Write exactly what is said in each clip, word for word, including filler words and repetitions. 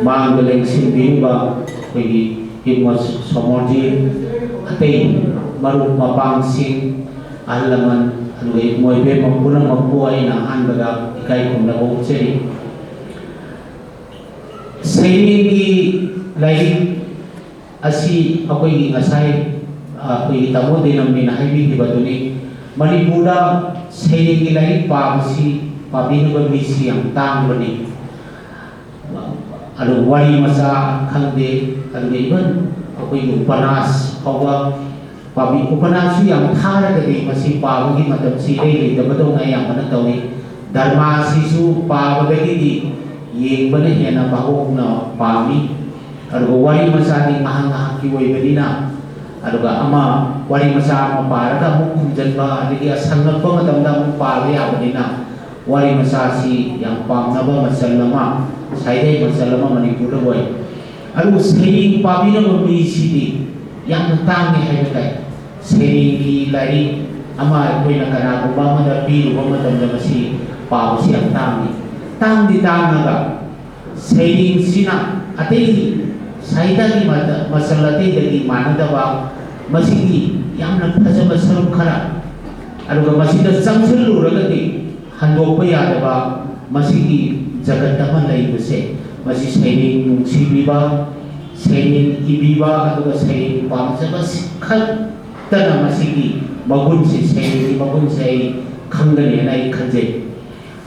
ꯃꯥꯡꯗ ꯂꯦꯡꯁꯤꯟꯕꯤꯔꯤꯕ ꯑꯩꯈꯣꯏꯒꯤ ꯏꯕꯨꯡꯉꯣ ꯁꯣꯃꯣꯔꯖꯤ, ꯑꯇꯩ ꯃꯔꯨꯞ ꯃꯄꯥꯡꯁꯤꯡ, ꯑꯍꯜ ꯂꯃꯟ, ꯑꯗꯨꯒ ꯏꯕꯨꯡꯉꯣ ꯏꯕꯦꯝꯃ ꯄꯨꯝꯅꯃꯛꯄꯨ ꯑꯩꯅ ꯑꯍꯥꯟꯕꯗ ꯏꯀꯥꯏ ꯈꯨꯝꯅꯕ ꯎꯠꯆꯔꯤ꯫ ꯁꯩꯔꯦꯡꯒꯤ ꯂꯥꯏꯔꯤꯛ ꯑꯁꯤ ꯑꯩꯈꯣꯏꯒꯤ ꯉꯁꯥꯏ, ꯑ, ꯑꯩꯈꯣꯏꯒꯤ ꯇꯥꯃꯣ ꯇꯦꯅꯝꯕꯤꯅ ꯍꯥꯏꯕꯤꯈꯤꯕꯗꯨꯅꯤ, ꯃꯅꯤꯄꯨꯔꯗ ꯁꯩꯔꯦꯡꯒꯤ ꯂꯥꯏꯔꯤꯛ ꯄꯥꯕꯁꯤ, ꯄꯥꯕꯤꯅꯕ ꯃꯤꯁꯤ ꯌꯥꯝ ꯇꯥꯡꯕꯅꯤ꯫ ꯑꯗꯨ ꯋꯥꯔꯤ ꯃꯆꯥ ꯈꯪꯗꯦ, ꯑꯗꯨꯒ even ꯑꯩꯈꯣꯏꯒꯤ ꯎꯄꯅꯥꯁ ꯐꯥꯎꯕ ꯄꯥꯕꯤ꯫ ꯎꯄꯅꯥꯁꯁꯨ ꯌꯥꯝ ꯊꯥꯔꯒꯗꯤ ꯃꯁꯤ ꯄꯥꯕꯒꯤ ꯃꯇꯝꯁꯤ ꯏꯔꯩ ꯂꯩꯇꯕꯗꯧꯅ ꯑꯌꯥꯝꯕꯅ ꯇꯧꯏ꯫ ꯗ꯭ꯔꯃꯥꯁꯤꯁꯨ ꯄꯥꯕꯗꯒꯤꯗꯤ ꯌꯦꯡꯕꯅ ꯍꯦꯟꯅ ꯚꯥꯕꯣꯛꯅ ꯄꯥꯝꯃꯤ꯫ ꯑꯗꯨꯒ ꯋꯥꯔꯤ ꯃꯆꯥꯗꯤ ꯉꯥꯏꯍꯥꯛ ꯉꯥꯏꯍꯥꯛꯀꯤ ꯑꯣꯏꯕꯅꯤꯅ, ꯑꯗꯨꯒ ꯑꯃ, ꯋꯥꯔꯤ ꯃꯆꯥ ꯑꯃ ꯄꯥꯔꯒ ꯑꯃꯨꯛ ꯈꯨꯝꯖꯤꯟꯕ, ꯑꯗꯒꯤ ꯑꯁꯪꯂꯛꯄ ꯃꯇꯝꯗ ꯑꯃꯨꯛ ꯄꯥꯕ ꯌꯥꯕꯅꯤꯅ, ꯋꯥꯔꯤ ꯃꯆꯥꯁꯤ ꯌꯥꯝ ꯄꯥꯝꯅꯕ ꯃꯆꯜ ꯑꯃ, ꯁꯥꯏꯗꯩ ꯃꯆꯜ ꯑꯃ ꯃꯅꯤꯄꯨꯔꯗ ꯑꯣꯏ꯫ ꯑꯗꯨꯕꯨ ꯁꯩꯔꯦꯡ ꯄꯥꯕꯤꯅꯕ ꯃꯤꯁꯤꯗꯤ ꯌꯥꯝꯅ ꯇꯥꯡꯉꯤ ꯍꯥꯏꯕ ꯇꯥꯏ꯫ ꯁꯩꯔꯦꯡꯒꯤ ꯂꯥꯏꯔꯤꯛ ꯑꯃ ꯑꯩꯈꯣꯏꯅ ꯀꯅꯥꯒꯨꯝꯕ ꯑꯃꯗ ꯄꯤꯔꯨꯕ ꯃꯇꯝꯗ ꯃꯁꯤ ꯄꯥꯕꯁꯤ ꯌꯥꯝ ꯇꯥꯡꯉꯤ꯫ ꯇꯥꯡꯗꯤ ꯇꯥꯡꯉꯒ ꯁꯩꯔꯦꯡꯁꯤꯅ ꯑꯇꯩ ꯁꯥꯍꯤꯇ꯭ꯌꯒꯤ ꯃꯇ-, ꯃꯆꯜ ꯑꯇꯩꯗꯒꯤ ꯃꯥꯟꯅꯗꯕ, ꯃꯁꯤꯒꯤ ꯌꯥꯝꯅ ꯐꯖꯕ ꯁꯔꯨꯛ ꯈꯔ, ꯑꯗꯨꯒ ꯃꯁꯤꯗ ꯆꯪꯁꯤꯜꯂꯨꯔꯒꯗꯤ ꯍꯟꯗꯣꯛꯄ ꯌꯥꯗꯕ ꯃꯁꯤꯒꯤ ꯖꯒꯠ ꯑꯃ ꯂꯩꯕꯁꯦ, ꯃꯁꯤ ꯁꯩꯔꯦꯡ ꯅꯨꯡꯁꯤꯕꯤꯕ, ꯁꯩꯔꯦꯡ ꯏꯕꯤꯕ, ꯑꯗꯨꯒ ꯁꯩꯔꯦꯡ ꯄꯥꯝꯖꯕ ꯈꯛꯇꯅ ꯃꯁꯤꯒꯤ ꯃꯒꯨꯟꯁꯦ, ꯁꯩꯔꯦꯡꯒꯤ ꯃꯒꯨꯟꯁꯦ ꯑꯩ ꯈꯪꯒꯅꯤꯅ ꯑꯩ ꯈꯟꯖꯩ꯫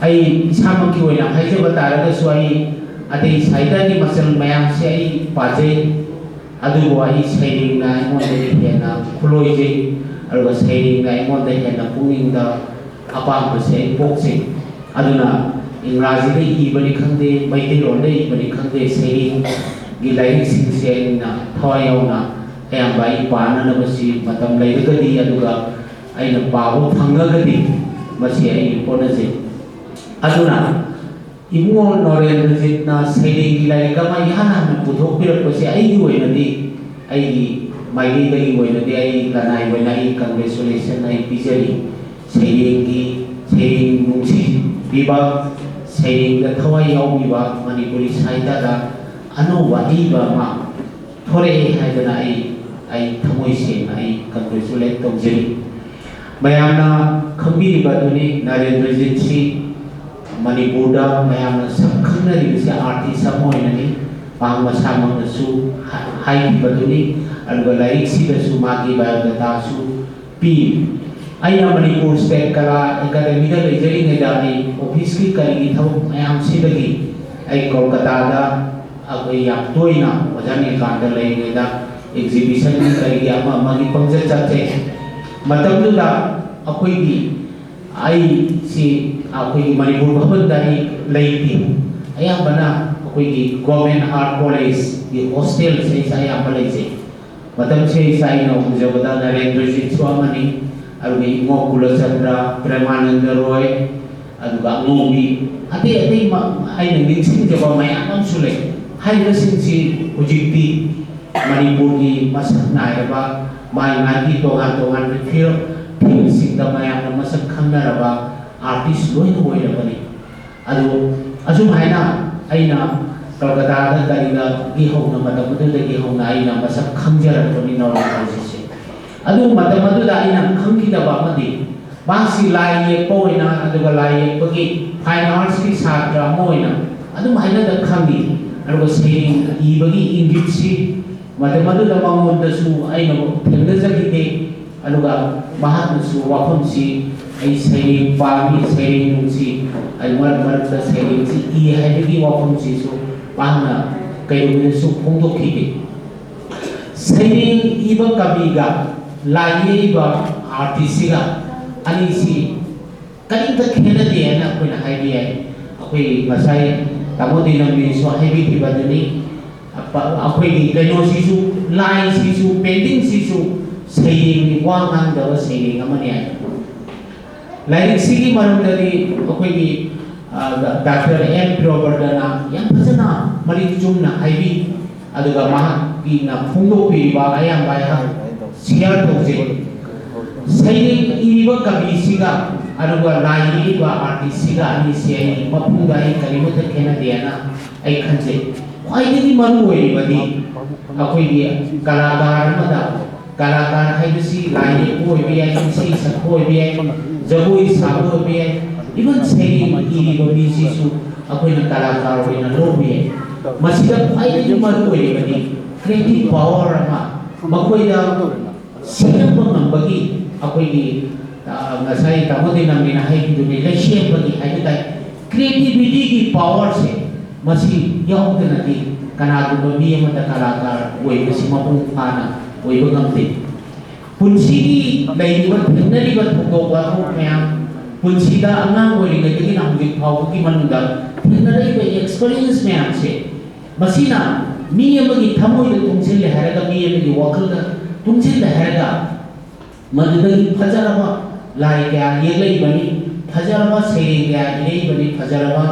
ꯑꯩ ꯏꯁꯥꯃꯛꯀꯤ ꯑꯣꯏꯅ ꯍꯥꯏꯖꯕ ꯇꯥꯔꯒꯁꯨ, ꯑꯩ ꯑꯇꯩ ꯁꯥꯍꯤꯇ꯭ꯌꯒꯤ ꯃꯆꯜ ꯃꯌꯥꯝꯁꯦ ꯑꯩ ꯄꯥꯖꯩ, ꯑꯗꯨꯕꯨ ꯑꯩ ꯁꯩꯔꯦꯡꯅ ꯑꯩꯉꯣꯟꯗꯒꯤ ꯍꯦꯟꯅ ꯈꯨꯂꯣꯏꯖꯩ, ꯑꯗꯨꯒ ꯁꯩꯔꯦꯡꯅ ꯑꯩꯉꯣꯟꯗ ꯍꯦꯟꯅ ꯄꯨꯛꯅꯤꯡꯗ ꯑꯄꯥꯝꯕꯁꯦ ꯑꯩ ꯄꯣꯛꯆꯩ꯫ ꯑꯗꯨꯅ ꯏꯪꯒ꯭ꯔꯥꯖꯤꯗ ꯏꯕꯅꯤ ꯈꯪꯗꯦ, ꯃꯩꯇꯩꯂꯣꯟꯗ ꯏꯕꯅꯤ ꯈꯪꯗꯦ, ꯁꯩꯔꯦꯡꯒꯤ ꯂꯥꯏꯔꯤꯛꯁꯤꯡꯁꯦ ꯑꯩꯅ ꯊꯋꯥꯏ ꯌꯥꯎꯅ ꯑꯌꯥꯝꯕ ꯑꯩ ꯄꯥꯅꯅꯕꯁꯤ ꯃꯇꯝ ꯂꯩꯔꯒꯗꯤ, ꯑꯗꯨꯒ ꯑꯩꯅ ꯄꯥꯕ ꯐꯪꯉꯒꯗꯤ ꯃꯁꯤ ꯑꯩ ꯍꯣꯠꯅꯖꯩ꯫ ꯑꯗꯨꯅ ꯏꯕꯨꯡꯉꯣ ꯅꯣꯔꯦꯟꯗ꯭ꯔꯖꯤꯠꯅ ꯁꯩꯔꯦꯡꯒꯤ ꯂꯥꯏꯔꯤꯛ ꯑꯃ ꯏꯍꯥꯟ ꯍꯥꯟꯅ ꯄꯨꯊꯣꯛꯄꯤꯔꯛꯄꯁꯦ ꯑꯩꯒꯤ ꯑꯣꯏꯅꯗꯤ, ꯑꯩꯒꯤ ꯃꯥꯏꯀꯩꯗꯒꯤ ꯑꯣꯏꯅꯗꯤ ꯑꯩ ꯂꯅꯥꯏ ꯑꯣꯏꯅ ꯑꯩ congratulation ꯑꯩ ꯄꯤꯖꯔꯤ꯫ ꯁꯩꯔꯦꯡꯒꯤ, ꯁꯩꯔꯦꯡ ꯅꯨꯡꯁꯤꯕꯤꯕ, ꯁꯩꯔꯦꯡꯗ ꯊꯋꯥꯏ ꯌꯥꯎꯕꯤꯕ ꯃꯅꯤꯄꯨꯔꯤ ꯁꯥꯍꯤꯇ꯭ꯌꯗ ꯑꯅꯧꯕ ꯑꯏꯕ ꯑꯃ ꯊꯣꯔꯛꯑꯦ ꯍꯥꯏꯗꯅ ꯑꯩ ꯑꯩ ꯊꯃꯣꯏ ꯁꯦꯡꯅ ꯑꯩ congratulate ꯇꯧꯖꯔꯤ꯫ ꯃꯌꯥꯝꯅ ꯈꯪꯕꯤꯔꯤꯕ ꯑꯗꯨꯅꯤ, ꯅꯔꯦꯟꯗ꯭ꯔꯖꯤꯠꯁꯤ ꯃꯅꯤꯄꯨꯔꯗ ꯃꯌꯥꯝꯅ ꯁꯛ ꯈꯪꯅꯔꯤꯕꯁꯤ artist ꯑꯃ ꯑꯣꯏꯅꯅꯤ꯫ ꯃꯍꯥꯛ ꯃꯁꯥꯃꯛꯅꯁꯨ ꯍꯥꯏꯈꯤꯕꯗꯨꯅꯤ꯫ ꯑꯗꯨꯒ ꯂꯥꯏꯔꯤꯛꯁꯤꯗꯁꯨ ꯃꯥꯒꯤ biodatꯥꯁꯨ ꯄꯤ꯫ ꯑꯩꯅ ꯃꯅꯤꯄꯨꯔ ꯁ꯭ꯇꯦꯠ ꯀꯂꯥ ꯑꯦꯀꯥꯗꯃꯤꯗ ꯂꯩꯖꯔꯤꯉꯩꯗ ꯑꯩ ꯑꯣꯐꯤꯁꯀꯤ ꯀꯔꯤꯒꯤ ꯊꯕꯛ ꯃꯌꯥꯝꯁꯤꯗꯒꯤ ꯑꯩ ꯀꯣꯜꯀꯇꯥꯗ ꯑꯩꯈꯣꯏ ꯌꯥꯝ ꯇꯣꯏꯅ ꯑꯣꯖꯥ ꯅꯤꯜꯀꯥꯟꯇ ꯂꯩꯔꯤꯉꯩꯗ exhibitionꯒꯤ ꯀꯔꯤꯒꯤ ꯑꯃ ꯑꯃꯒꯤ ꯄꯪꯆꯠ ꯆꯠꯆꯩ꯫ ꯃꯇꯝꯗꯨꯗ ꯑꯩꯈꯣꯏꯒꯤ ꯑꯩꯁꯤ ꯑꯩꯈꯣꯏꯒꯤ ꯃꯅꯤꯄꯨꯔ ꯚꯕꯟꯗ ꯑꯩ ꯂꯩꯇꯦ꯫ ꯑꯌꯥꯝꯕꯅ ꯑꯩꯈꯣꯏꯒꯤ Government Art Collegeꯒꯤ hostelꯁꯦ ꯑꯩꯁꯦ ꯑꯌꯥꯝꯕ ꯂꯩꯖꯩ꯫ ꯃꯇꯝꯁꯤꯗꯩꯁꯤꯗ ꯑꯩꯅ ꯎꯖꯕꯗ ꯅꯔꯦꯟꯗ꯭ꯔꯖꯤꯠꯁꯨ ꯑꯃꯅꯤ, ꯑꯗꯨꯒ ꯏꯉꯣ ꯀꯨꯂꯆꯟꯗ꯭ꯔ, ꯄ꯭ꯔꯦꯃꯥꯅꯟꯗ ꯔꯣꯏ, ꯑꯗꯨꯒ ꯑꯉꯧꯕꯤ, ꯑꯇꯩ ꯑꯇꯩ ꯑꯩꯅ ꯅꯤꯡꯁꯤꯡꯖꯕ ꯃꯌꯥꯝ ꯑꯃꯁꯨ ꯂꯩ꯫ ꯍꯥꯏꯔꯤꯕꯁꯤꯡꯁꯤ ꯍꯧꯖꯤꯛꯇꯤ ꯃꯅꯤꯄꯨꯔꯒꯤ ꯃꯁꯛ ꯅꯥꯏꯔꯕ ꯃꯥꯒꯤ ꯃꯥꯒꯤ ꯇꯣꯉꯥꯟ ꯇꯣꯉꯥꯟꯕ field, fieldꯁꯤꯡꯗ ꯃꯌꯥꯝꯅ ꯃꯁꯛ ꯈꯪꯅꯔꯕ artist ꯂꯣꯏꯅ ꯑꯣꯏꯔꯕꯅꯤ꯫ ꯑꯗꯨ ꯑꯁꯨꯝ ꯍꯥꯏꯅ ꯑꯩꯅ ꯀꯜꯀꯇꯥꯗ ꯀꯔꯤꯗꯒꯤ ꯍꯧꯅ, ꯃꯇꯝ ꯑꯗꯨꯗꯒꯤ ꯍꯧꯅ ꯑꯩꯅ ꯃꯁꯛ ꯈꯪꯖꯔꯛꯄꯅꯤ ꯅꯥꯎꯔꯦꯝ ꯍꯥꯏꯁꯤꯁꯦ꯫ ꯑꯗꯨ ꯃꯇꯝ ꯑꯗꯨꯗ ꯑꯩꯅ ꯈꯪꯈꯤꯗꯕ ꯑꯃꯗꯤ ꯃꯍꯥꯛꯁꯤ ꯂꯥꯏ ꯌꯦꯛꯄ ꯑꯣꯏꯅ, ꯑꯗꯨꯒ ꯂꯥꯏ ꯌꯦꯛꯄꯒꯤ fine artsꯀꯤ ꯁꯥꯇ꯭ꯔ ꯑꯃ ꯑꯣꯏꯅ ꯑꯗꯨꯝ ꯍꯥꯏꯅꯗ ꯈꯪꯉꯤ꯫ ꯑꯗꯨꯒ ꯁꯩꯔꯦꯡ ꯏꯕꯒꯤ ꯏꯪꯒꯤꯠꯁꯤ ꯃꯇꯝ ꯑꯗꯨꯗ ꯃꯉꯣꯟꯗꯁꯨ ꯑꯩꯅ ꯊꯦꯡꯅꯖꯈꯤꯗꯦ꯫ ꯑꯗꯨꯒ ꯃꯍꯥꯛꯅꯁꯨ ꯋꯥꯐꯝꯁꯤ ꯑꯩ ꯁꯩꯔꯦꯡ ꯄꯥꯝꯃꯤ, ꯁꯩꯔꯦꯡ ꯅꯨꯡꯁꯤ, ꯑꯩ ꯃꯔꯛ ꯃꯔꯛꯇ ꯁꯩꯔꯦꯡꯁꯤ ꯏ ꯍꯥꯏꯕꯒꯤ ꯋꯥꯐꯝꯁꯤꯁꯨ ꯃꯍꯥꯛꯅ ꯀꯩꯗꯧꯅꯨꯡꯗꯁꯨ ꯐꯣꯡꯗꯣꯛꯈꯤꯗꯦ꯫ ꯁꯩꯔꯦꯡ ꯏꯕ ꯀꯕꯤꯒ ꯂꯥꯏ ꯌꯦꯛꯏꯕ artistꯁꯤꯒ ꯑꯅꯤꯁꯤ ꯀꯔꯤꯝꯇ ꯈꯦꯠꯅꯗꯦ ꯍꯥꯏꯅ ꯑꯩꯈꯣꯏꯅ ꯍꯥꯏꯕ ꯌꯥꯏ꯫ ꯑꯩꯈꯣꯏ ꯉꯁꯥꯏ ꯇꯥꯃꯣ ꯗꯤꯂꯝꯕꯤꯁꯨ ꯍꯥꯏꯕꯤꯈꯤꯕ ꯑꯗꯨꯅꯤ꯫ ꯑꯄ-, ꯑꯩꯈꯣꯏꯒꯤ ꯀꯩꯅꯣꯁꯤꯁꯨ, ꯂꯥꯏꯁꯤꯁꯨ, paintingꯁꯤꯁꯨ ꯁꯩꯔꯦꯡꯅꯤ, ꯋꯥ ꯉꯥꯡꯗꯕ ꯁꯩꯔꯦꯡ ꯑꯃꯅꯤ ꯍꯥꯏ꯫ ꯂꯥꯏꯔꯤꯛꯁꯤꯒꯤ ꯃꯔꯝꯗꯗꯤ ꯑꯩꯈꯣꯏꯒꯤ, ꯑ, ꯗꯥꯛꯇꯔ ꯑꯦꯝ ꯄ꯭ꯔꯤꯌꯣꯕ꯭ꯔꯇꯅ ꯌꯥꯝ ꯐꯖꯅ ꯃꯔꯤꯛ ꯆꯨꯝꯅ ꯍꯥꯏꯕꯤ꯫ ꯑꯗꯨꯒ ꯃꯍꯥꯛꯀꯤꯅ ꯐꯣꯡꯗꯣꯛꯄꯤꯔꯤꯕ ꯑꯌꯥꯝꯕ ꯑꯩꯍꯥꯛ share ꯇꯧꯖꯩ꯫ ꯁꯩꯔꯦꯡ ꯏꯔꯤꯕ ꯀꯕꯤꯁꯤꯒ ꯑꯗꯨꯒ ꯂꯥꯏ ꯌꯦꯛꯏꯕ ꯑꯥꯔꯇꯤꯁꯁꯤꯒ ꯑꯅꯤꯁꯦ ꯑꯩ ꯃꯄꯨꯗ ꯑꯩ ꯀꯔꯤꯃꯠꯇ ꯈꯦꯠꯅꯗꯦꯅ ꯑꯩ ꯈꯟꯖꯩ꯫ ꯈ꯭ꯋꯥꯏꯗꯒꯤ ꯃꯔꯨ ꯑꯣꯏꯔꯤꯕꯗꯤ ꯑꯩꯈꯣꯏꯒꯤ ꯀꯂꯥꯀꯥꯔ ꯑꯃꯗ, ꯀꯂꯥꯀꯥꯔ ꯍꯥꯏꯕꯁꯤ ꯂꯥꯏ ꯌꯦꯛꯄ ꯑꯣꯏꯕ ꯌꯥꯏ, ꯏꯁꯩ ꯁꯛꯄ ꯑꯣꯏꯕ ꯌꯥꯏ, ꯖꯒꯣꯏ ꯁꯥꯕ ꯑꯣꯏꯕ ꯌꯥꯏ, ꯏꯚꯟ ꯁꯩꯔꯦꯡ ꯏꯔꯤꯕ ꯃꯤꯁꯤꯁꯨ ꯑꯩꯈꯣꯏꯅ ꯀꯂꯥꯀꯥꯔ ꯑꯣꯏꯅ ꯂꯧꯕ ꯌꯥꯏ꯫ ꯃꯁꯤꯗ ꯈ꯭ꯋꯥꯏꯗꯒꯤ ꯃꯔꯨ ꯑꯣꯏꯔꯤꯕꯗꯤ ꯀ꯭ꯔꯤꯌꯦꯇꯤꯚ ꯄꯥꯋꯔ ꯑꯃ ꯃꯈꯣꯏꯗ ꯁꯦꯝꯕ ꯉꯝꯕꯒꯤ ꯑꯩꯈꯣꯏꯒꯤ, ꯑ, ꯉꯁꯥꯏ ꯇꯥꯃꯣ ꯗꯦꯅꯝꯅꯤꯅ ꯍꯥꯏꯈꯤꯗꯨꯅꯤ, ꯂꯩꯁꯦꯝꯕꯒꯤ ꯍꯥꯏꯕ ꯇꯥꯏ꯫ ꯀ꯭ꯔꯤꯌꯦꯇꯤꯚꯤꯇꯤꯒꯤ ꯄꯥꯋꯔꯁꯦ ꯃꯁꯤ ꯌꯥꯎꯗꯅꯗꯤ ꯀꯅꯥꯒꯨꯝꯕ ꯃꯤ ꯑꯃꯗ ꯀꯂꯥꯀꯥꯔ ꯑꯣꯏꯕꯁꯤ ꯃꯄꯨꯡ ꯐꯥꯅ ꯑꯣꯏꯕ ꯉꯝꯗꯦ꯫ ꯄꯨꯟꯁꯤꯒꯤ ꯂꯩꯔꯤꯕ, ꯊꯦꯡꯅꯔꯤꯕ ꯊꯧꯗꯣꯛ ꯋꯥꯊꯣꯛ ꯃꯌꯥꯝ, ꯄꯨꯟꯁꯤꯗ ꯑꯉꯥꯡ ꯑꯣꯏꯔꯤꯉꯩꯗꯒꯤꯅ ꯍꯧꯖꯤꯛ ꯐꯥꯎꯕꯒꯤ ꯃꯅꯨꯡꯗ ꯊꯦꯡꯅꯔꯛꯏꯕ ꯑꯦꯛꯁꯄꯔꯤꯌꯦꯟꯁ ꯃꯌꯥꯝꯁꯦ, ꯃꯁꯤꯅ ꯃꯤ ꯑꯃꯒꯤ ꯊꯃꯣꯏꯗ ꯇꯨꯡꯁꯤꯜꯂꯦ ꯍꯥꯏꯔꯒ, ꯃꯤ ꯑꯃꯒꯤ ꯋꯥꯈꯜꯗ ꯇꯨꯡꯁꯤꯜꯂꯦ ꯍꯥꯏꯔꯒ, ꯃꯗꯨꯗꯒꯤ ꯐꯖꯔꯕ ꯂꯥꯏ ꯀꯌꯥ ꯌꯦꯛꯂꯛꯏꯕꯅꯤ, ꯐꯖꯔꯕ ꯁꯩꯔꯦꯡ ꯀꯌꯥ ꯏꯔꯛꯏꯕꯅꯤ, ꯐꯖꯔꯕ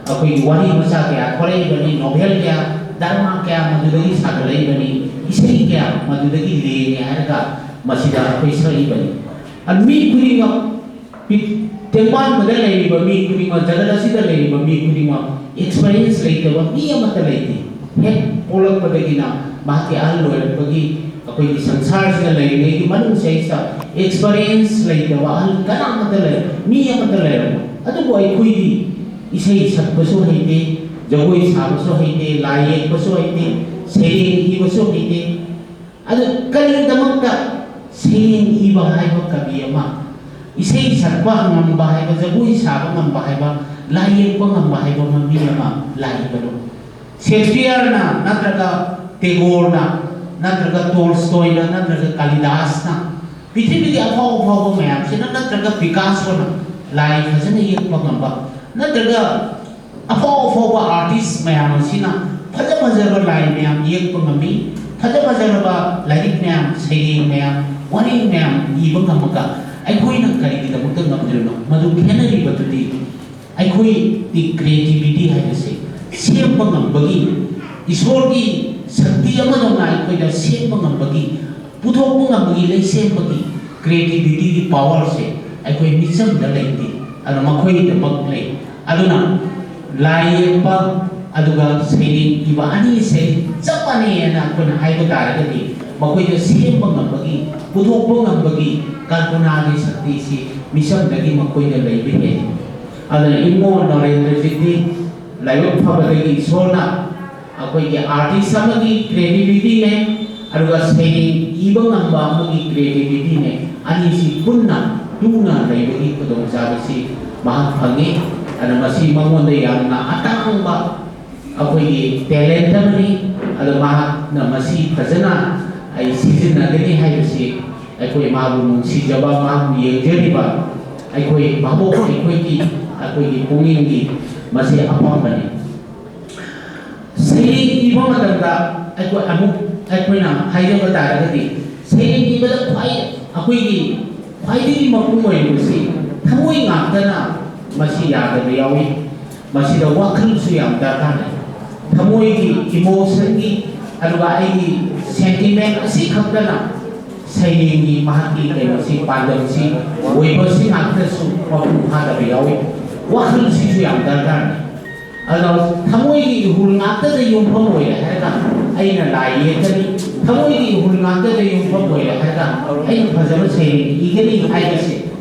ꯑꯩꯈꯣꯏꯒꯤ ꯋꯥꯔꯤ ꯃꯆꯥ ꯀꯌꯥ ꯊꯣꯔꯛꯏꯕꯅꯤ, ꯅꯣꯚꯦꯜ ꯀꯌꯥ, ꯗ꯭ꯔꯃꯥ ꯀꯌꯥ ꯃꯗꯨꯗꯒꯤ ꯁꯥꯒꯠꯂꯛꯏꯕꯅꯤ, ꯏꯁꯩ ꯀꯌꯥ ꯃꯗꯨꯗꯒꯤ ꯂꯦꯡꯉꯦ ꯍꯥꯏꯔꯒ ꯃꯁꯤꯗ ꯑꯩꯈꯣꯏ ꯁꯛꯏꯕꯅꯤ꯫ ꯑꯗꯨ ꯃꯤ ꯈꯨꯗꯤꯡꯃꯛ, ꯄꯤ-, ꯇꯦꯡꯕꯥꯡꯕꯗ ꯂꯩꯔꯤꯕ ꯃꯤ ꯈꯨꯗꯤꯡꯃꯛ, ꯖꯒꯠ ꯑꯁꯤꯗ ꯂꯩꯔꯤꯕ ꯃꯤ ꯈꯨꯗꯤꯡꯃꯛ, ꯑꯦꯛꯁꯄꯔꯤꯌꯦꯟꯁ ꯂꯩꯇꯕ ꯃꯤ ꯑꯃꯠꯇ ꯂꯩꯇꯦ꯫ ꯍꯦꯛ ꯄꯣꯛꯂꯛꯄꯗꯒꯤꯅ ꯃꯍꯥꯛꯀꯤ ꯑꯍꯜ ꯑꯣꯏꯔꯛꯄꯒꯤ ꯑꯩꯈꯣꯏꯒꯤ ꯁꯪꯁꯥꯔꯁꯤꯗ ꯂꯩꯔꯤꯉꯩꯒꯤ ꯃꯅꯨꯡꯁꯤꯗꯩꯁꯤꯗ ꯑꯦꯛꯁꯄꯔꯤꯌꯦꯟꯁ ꯂꯩꯇꯕ ꯑꯍꯜ ꯀꯅꯥꯃꯠꯇ ꯂꯩꯔꯝꯃꯣꯏ, ꯃꯤ ꯑꯃꯠꯇ ꯂꯩꯔꯝꯃꯣꯏ꯫ ꯑꯗꯨꯕꯨ ꯑꯩꯈꯣꯏꯗꯤ ꯏꯁꯩ ꯁꯛꯄꯁꯨ ꯍꯩꯇꯦ, ꯖꯒꯣꯏ ꯁꯥꯕꯁꯨ ꯍꯩꯇꯦ, ꯂꯥꯏ ꯌꯦꯛꯄꯁꯨ ꯍꯩꯇꯦ, ꯁꯩꯔꯦꯡ ꯏꯕꯁꯨ ꯍꯩꯇꯦ꯫ ꯑꯗꯨ ꯀꯔꯤꯒꯤꯗꯃꯛꯇ ꯁꯩꯔꯦꯡ ꯏꯕ ꯍꯥꯏꯕ ꯀꯕꯤ ꯑꯃ, ꯏꯁꯩ ꯁꯛꯄ ꯉꯝꯕ ꯍꯥꯏꯕ, ꯖꯒꯣꯏ ꯁꯥꯕ ꯉꯝꯕ ꯍꯥꯏꯕ, ꯂꯥꯏ ꯌꯦꯛꯄ ꯉꯝꯕ ꯍꯥꯏꯕ ꯑꯃ ꯃꯤ ꯑꯃ ꯂꯥꯛꯏꯕꯅꯣ? ꯁꯦꯛꯁꯄꯤꯌꯔꯅ ꯅꯠꯇ꯭ꯔꯒ ꯇꯦꯒꯣꯔꯅ ꯅꯠꯇ꯭ꯔꯒ ꯇꯣꯜꯁꯇꯣꯏꯅ ꯅꯠꯇ꯭ꯔꯒ ꯀꯥꯂꯤꯗꯥꯁꯅ, ꯄ꯭ꯔꯤꯊꯤꯕꯤꯒꯤ ꯑꯐꯥꯎ ꯑꯐꯥꯎꯕ ꯃꯌꯥꯝꯁꯤꯅ ꯅꯠꯇ꯭ꯔꯒ ꯄꯤꯀꯥꯁꯣꯅ ꯂꯥꯏ ꯐꯖꯅ ꯌꯦꯛꯄ ꯉꯝꯕ, ꯅꯠꯇ꯭ꯔꯒ ꯑꯐꯥꯎ ꯑꯐꯥꯎꯕ ꯑꯥꯔꯇꯤꯁ ꯃꯌꯥꯝ ꯑꯁꯤꯅ ꯐꯖ ꯐꯖꯔꯕ ꯂꯥꯏ ꯃꯌꯥꯝ ꯌꯦꯛꯄ ꯉꯝꯃꯤ, ꯐꯖ ꯐꯖꯔꯕ ꯂꯥꯏꯔꯤꯛ ꯃꯌꯥꯝ, ꯁꯩꯔꯦꯡ ꯃꯌꯥꯝ, ꯋꯥꯔꯦꯡ ꯃꯌꯥꯝ ꯏꯕ ꯉꯝꯃꯒ ꯑꯩꯈꯣꯏꯅ ꯀꯔꯤꯒꯤꯗꯃꯛꯇ ꯉꯝꯗ꯭ꯔꯤꯕꯅꯣ? ꯃꯗꯨ ꯈꯦꯠꯅꯔꯤꯕꯗꯨꯗꯤ ꯑꯩꯈꯣꯏꯒꯤ ꯀ꯭ꯔꯤꯌꯦꯇꯤꯚꯤꯇꯤ ꯍꯥꯏꯕꯁꯦ ꯁꯦꯝꯕ ꯉꯝꯕꯒꯤ, ꯏꯁꯣꯔꯒꯤ ꯁꯛꯇꯤ ꯑꯃꯗꯧꯅ ꯑꯩꯈꯣꯏꯗ ꯁꯦꯝꯕ ꯉꯝꯕꯒꯤ, ꯄꯨꯊꯣꯛꯄ ꯉꯝꯕꯒꯤ, ꯂꯩꯁꯦꯝꯕꯒꯤ ꯀ꯭ꯔꯤꯌꯦꯇꯤꯚꯤꯇꯤꯒꯤ ꯄꯥꯋꯔꯁꯦ ꯑꯩꯈꯣꯏ ꯃꯤꯆꯝꯗ ꯂꯩꯇꯦ꯫ ꯑꯗꯣ ꯃꯈꯣꯏꯗꯃꯛ ꯂꯩ꯫ ꯑꯗꯨꯅ ꯂꯥꯏ ꯌꯦꯛꯄ ꯑꯗꯨꯒ ꯁꯩꯔꯦꯡ ꯏꯕ ꯑꯅꯤꯁꯦ ꯆꯞ ꯃꯥꯟꯅꯩ ꯍꯥꯏꯅ ꯑꯩꯈꯣꯏꯅ ꯍꯥꯏꯕ ꯇꯥꯔꯒꯗꯤ, ꯃꯈꯣꯏꯗ ꯁꯦꯝꯕ ꯉꯝꯕꯒꯤ, ꯄꯨꯊꯣꯛꯄ ꯉꯝꯕꯒꯤ ꯀꯜꯄꯅꯥꯒꯤ ꯁꯛꯇꯤꯁꯤ ꯃꯤꯆꯝꯗꯒꯤ ꯃꯈꯣꯏꯗ ꯂꯩꯕ ꯍꯦꯜꯂꯤ꯫ ꯑꯗꯨꯅ ꯏꯕꯨꯡꯉꯣ ꯅꯔꯦꯟꯗ꯭ꯔꯖꯤꯠꯇꯤ ꯂꯥꯏꯕꯛ ꯐꯕꯗꯒꯤ ꯏꯁꯣꯔꯅ ꯑꯩꯈꯣꯏꯒꯤ ꯑꯥꯔꯇꯤꯁ ꯑꯃꯒꯤ ꯀ꯭ꯔꯤꯌꯦꯇꯤꯕꯤꯇꯤꯅꯦ, ꯑꯗꯨꯒ ꯁꯩꯔꯦꯡ ꯏꯕ ꯉꯝꯕ ꯑꯃꯒꯤ ꯀ꯭ꯔꯤꯌꯦꯇꯤꯕꯤꯇꯤꯅꯦ, ꯑꯅꯤꯁꯤ ꯄꯨꯟꯅ ꯇꯨꯅ ꯂꯩꯕꯒꯤ ꯈꯨꯗꯣꯡꯆꯥꯕꯁꯤ ꯃꯍꯥꯛ ꯐꯪꯉꯤ꯫ ꯑꯗꯨꯅ ꯃꯁꯤ ꯃꯉꯣꯟꯗ ꯌꯥꯝꯅ ꯑꯇꯥꯡꯕ ꯑꯩꯈꯣꯏꯒꯤ ꯇꯦꯂꯦꯟꯠ ꯑꯃꯅꯤ꯫ ꯑꯗꯣ ꯃꯍꯥꯛꯅ ꯃꯁꯤ ꯐꯖꯅ ꯑꯩ ꯁꯤꯖꯤꯟꯅꯒꯅꯤ ꯍꯥꯏꯕꯁꯤ ꯑꯩꯈꯣꯏ ꯃꯥꯕꯨ ꯅꯨꯡꯁꯤꯖꯕ, ꯃꯥꯕꯨ ꯌꯦꯡꯖꯔꯤꯕ ꯑꯩꯈꯣꯏ ꯚꯥꯕꯣꯛ, ꯑꯩꯈꯣꯏꯒꯤ, ꯑꯩꯈꯣꯏꯒꯤ ꯄꯨꯛꯅꯤꯡꯒꯤ ꯃꯁꯤ ꯑꯄꯥꯝꯕꯅꯤ꯫ ꯁꯩꯔꯦꯡ ꯏꯕ ꯃꯇꯝꯗ ꯑꯩꯈꯣꯏ ꯑꯃꯨꯛ ꯑꯩꯈꯣꯏꯅ ꯍꯥꯏꯖꯕ ꯇꯥꯔꯒꯗꯤ, ꯁꯩꯔꯦꯡ ꯏꯕꯗ ꯈ꯭ꯋꯥꯏ, ꯑꯩꯈꯣꯏꯒꯤ ꯈ꯭ꯋꯥꯏꯗꯒꯤ ꯃꯄꯨꯡ ꯑꯣꯏꯔꯤꯕꯁꯤ ꯊꯃꯣꯏ ꯉꯥꯛꯇꯅ ꯃꯁꯤ ꯌꯥꯗꯕ ꯌꯥꯎꯏ꯫ ꯃꯁꯤꯗ ꯋꯥꯈꯜꯁꯨ ꯌꯥꯝ ꯗꯔꯀꯥꯔ ꯂꯩ꯫ ꯊꯃꯣꯏꯒꯤ ꯏꯃꯣꯁꯟꯒꯤ, ꯑꯗꯨꯒ ꯑꯩꯒꯤ ꯁꯦꯟꯇꯤꯃꯦꯟ ꯑꯁꯤ ꯈꯛꯇꯅ ꯁꯩꯔꯦꯡꯒꯤ ꯃꯍꯥꯛꯀꯤ ꯀꯩꯅꯣꯁꯤ, ꯄꯥꯟꯗꯝꯁꯤ ꯑꯣꯏꯕꯁꯤ ꯉꯥꯛꯇꯁꯨ ꯃꯄꯨꯡ ꯐꯥꯗꯕ ꯌꯥꯎꯏ꯫ ꯋꯥꯈꯜꯁꯤꯁꯨ ꯌꯥꯝ ꯗꯔꯀꯥꯔꯅꯤ꯫ ꯑꯗꯣ ꯊꯃꯣꯏꯒꯤ ꯏꯍꯨꯜ ꯉꯥꯛꯇꯗ ꯌꯨꯝꯐꯝ ꯑꯣꯏꯔꯦ ꯍꯥꯏꯔꯒ ꯑꯩꯅ ꯂꯥꯏ ꯌꯦꯛꯀꯅꯤ, ꯊꯃꯣꯏꯒꯤ ꯏꯍꯨꯜ ꯉꯥꯛꯇꯗ ꯌꯨꯝꯐꯝ ꯑꯣꯏꯔꯦ ꯍꯥꯏꯔꯒ ꯑꯩꯅ ꯐꯖꯕ ꯁꯩꯔꯦꯡ ꯏꯒꯅꯤ ꯍꯥꯏꯕꯁꯦ,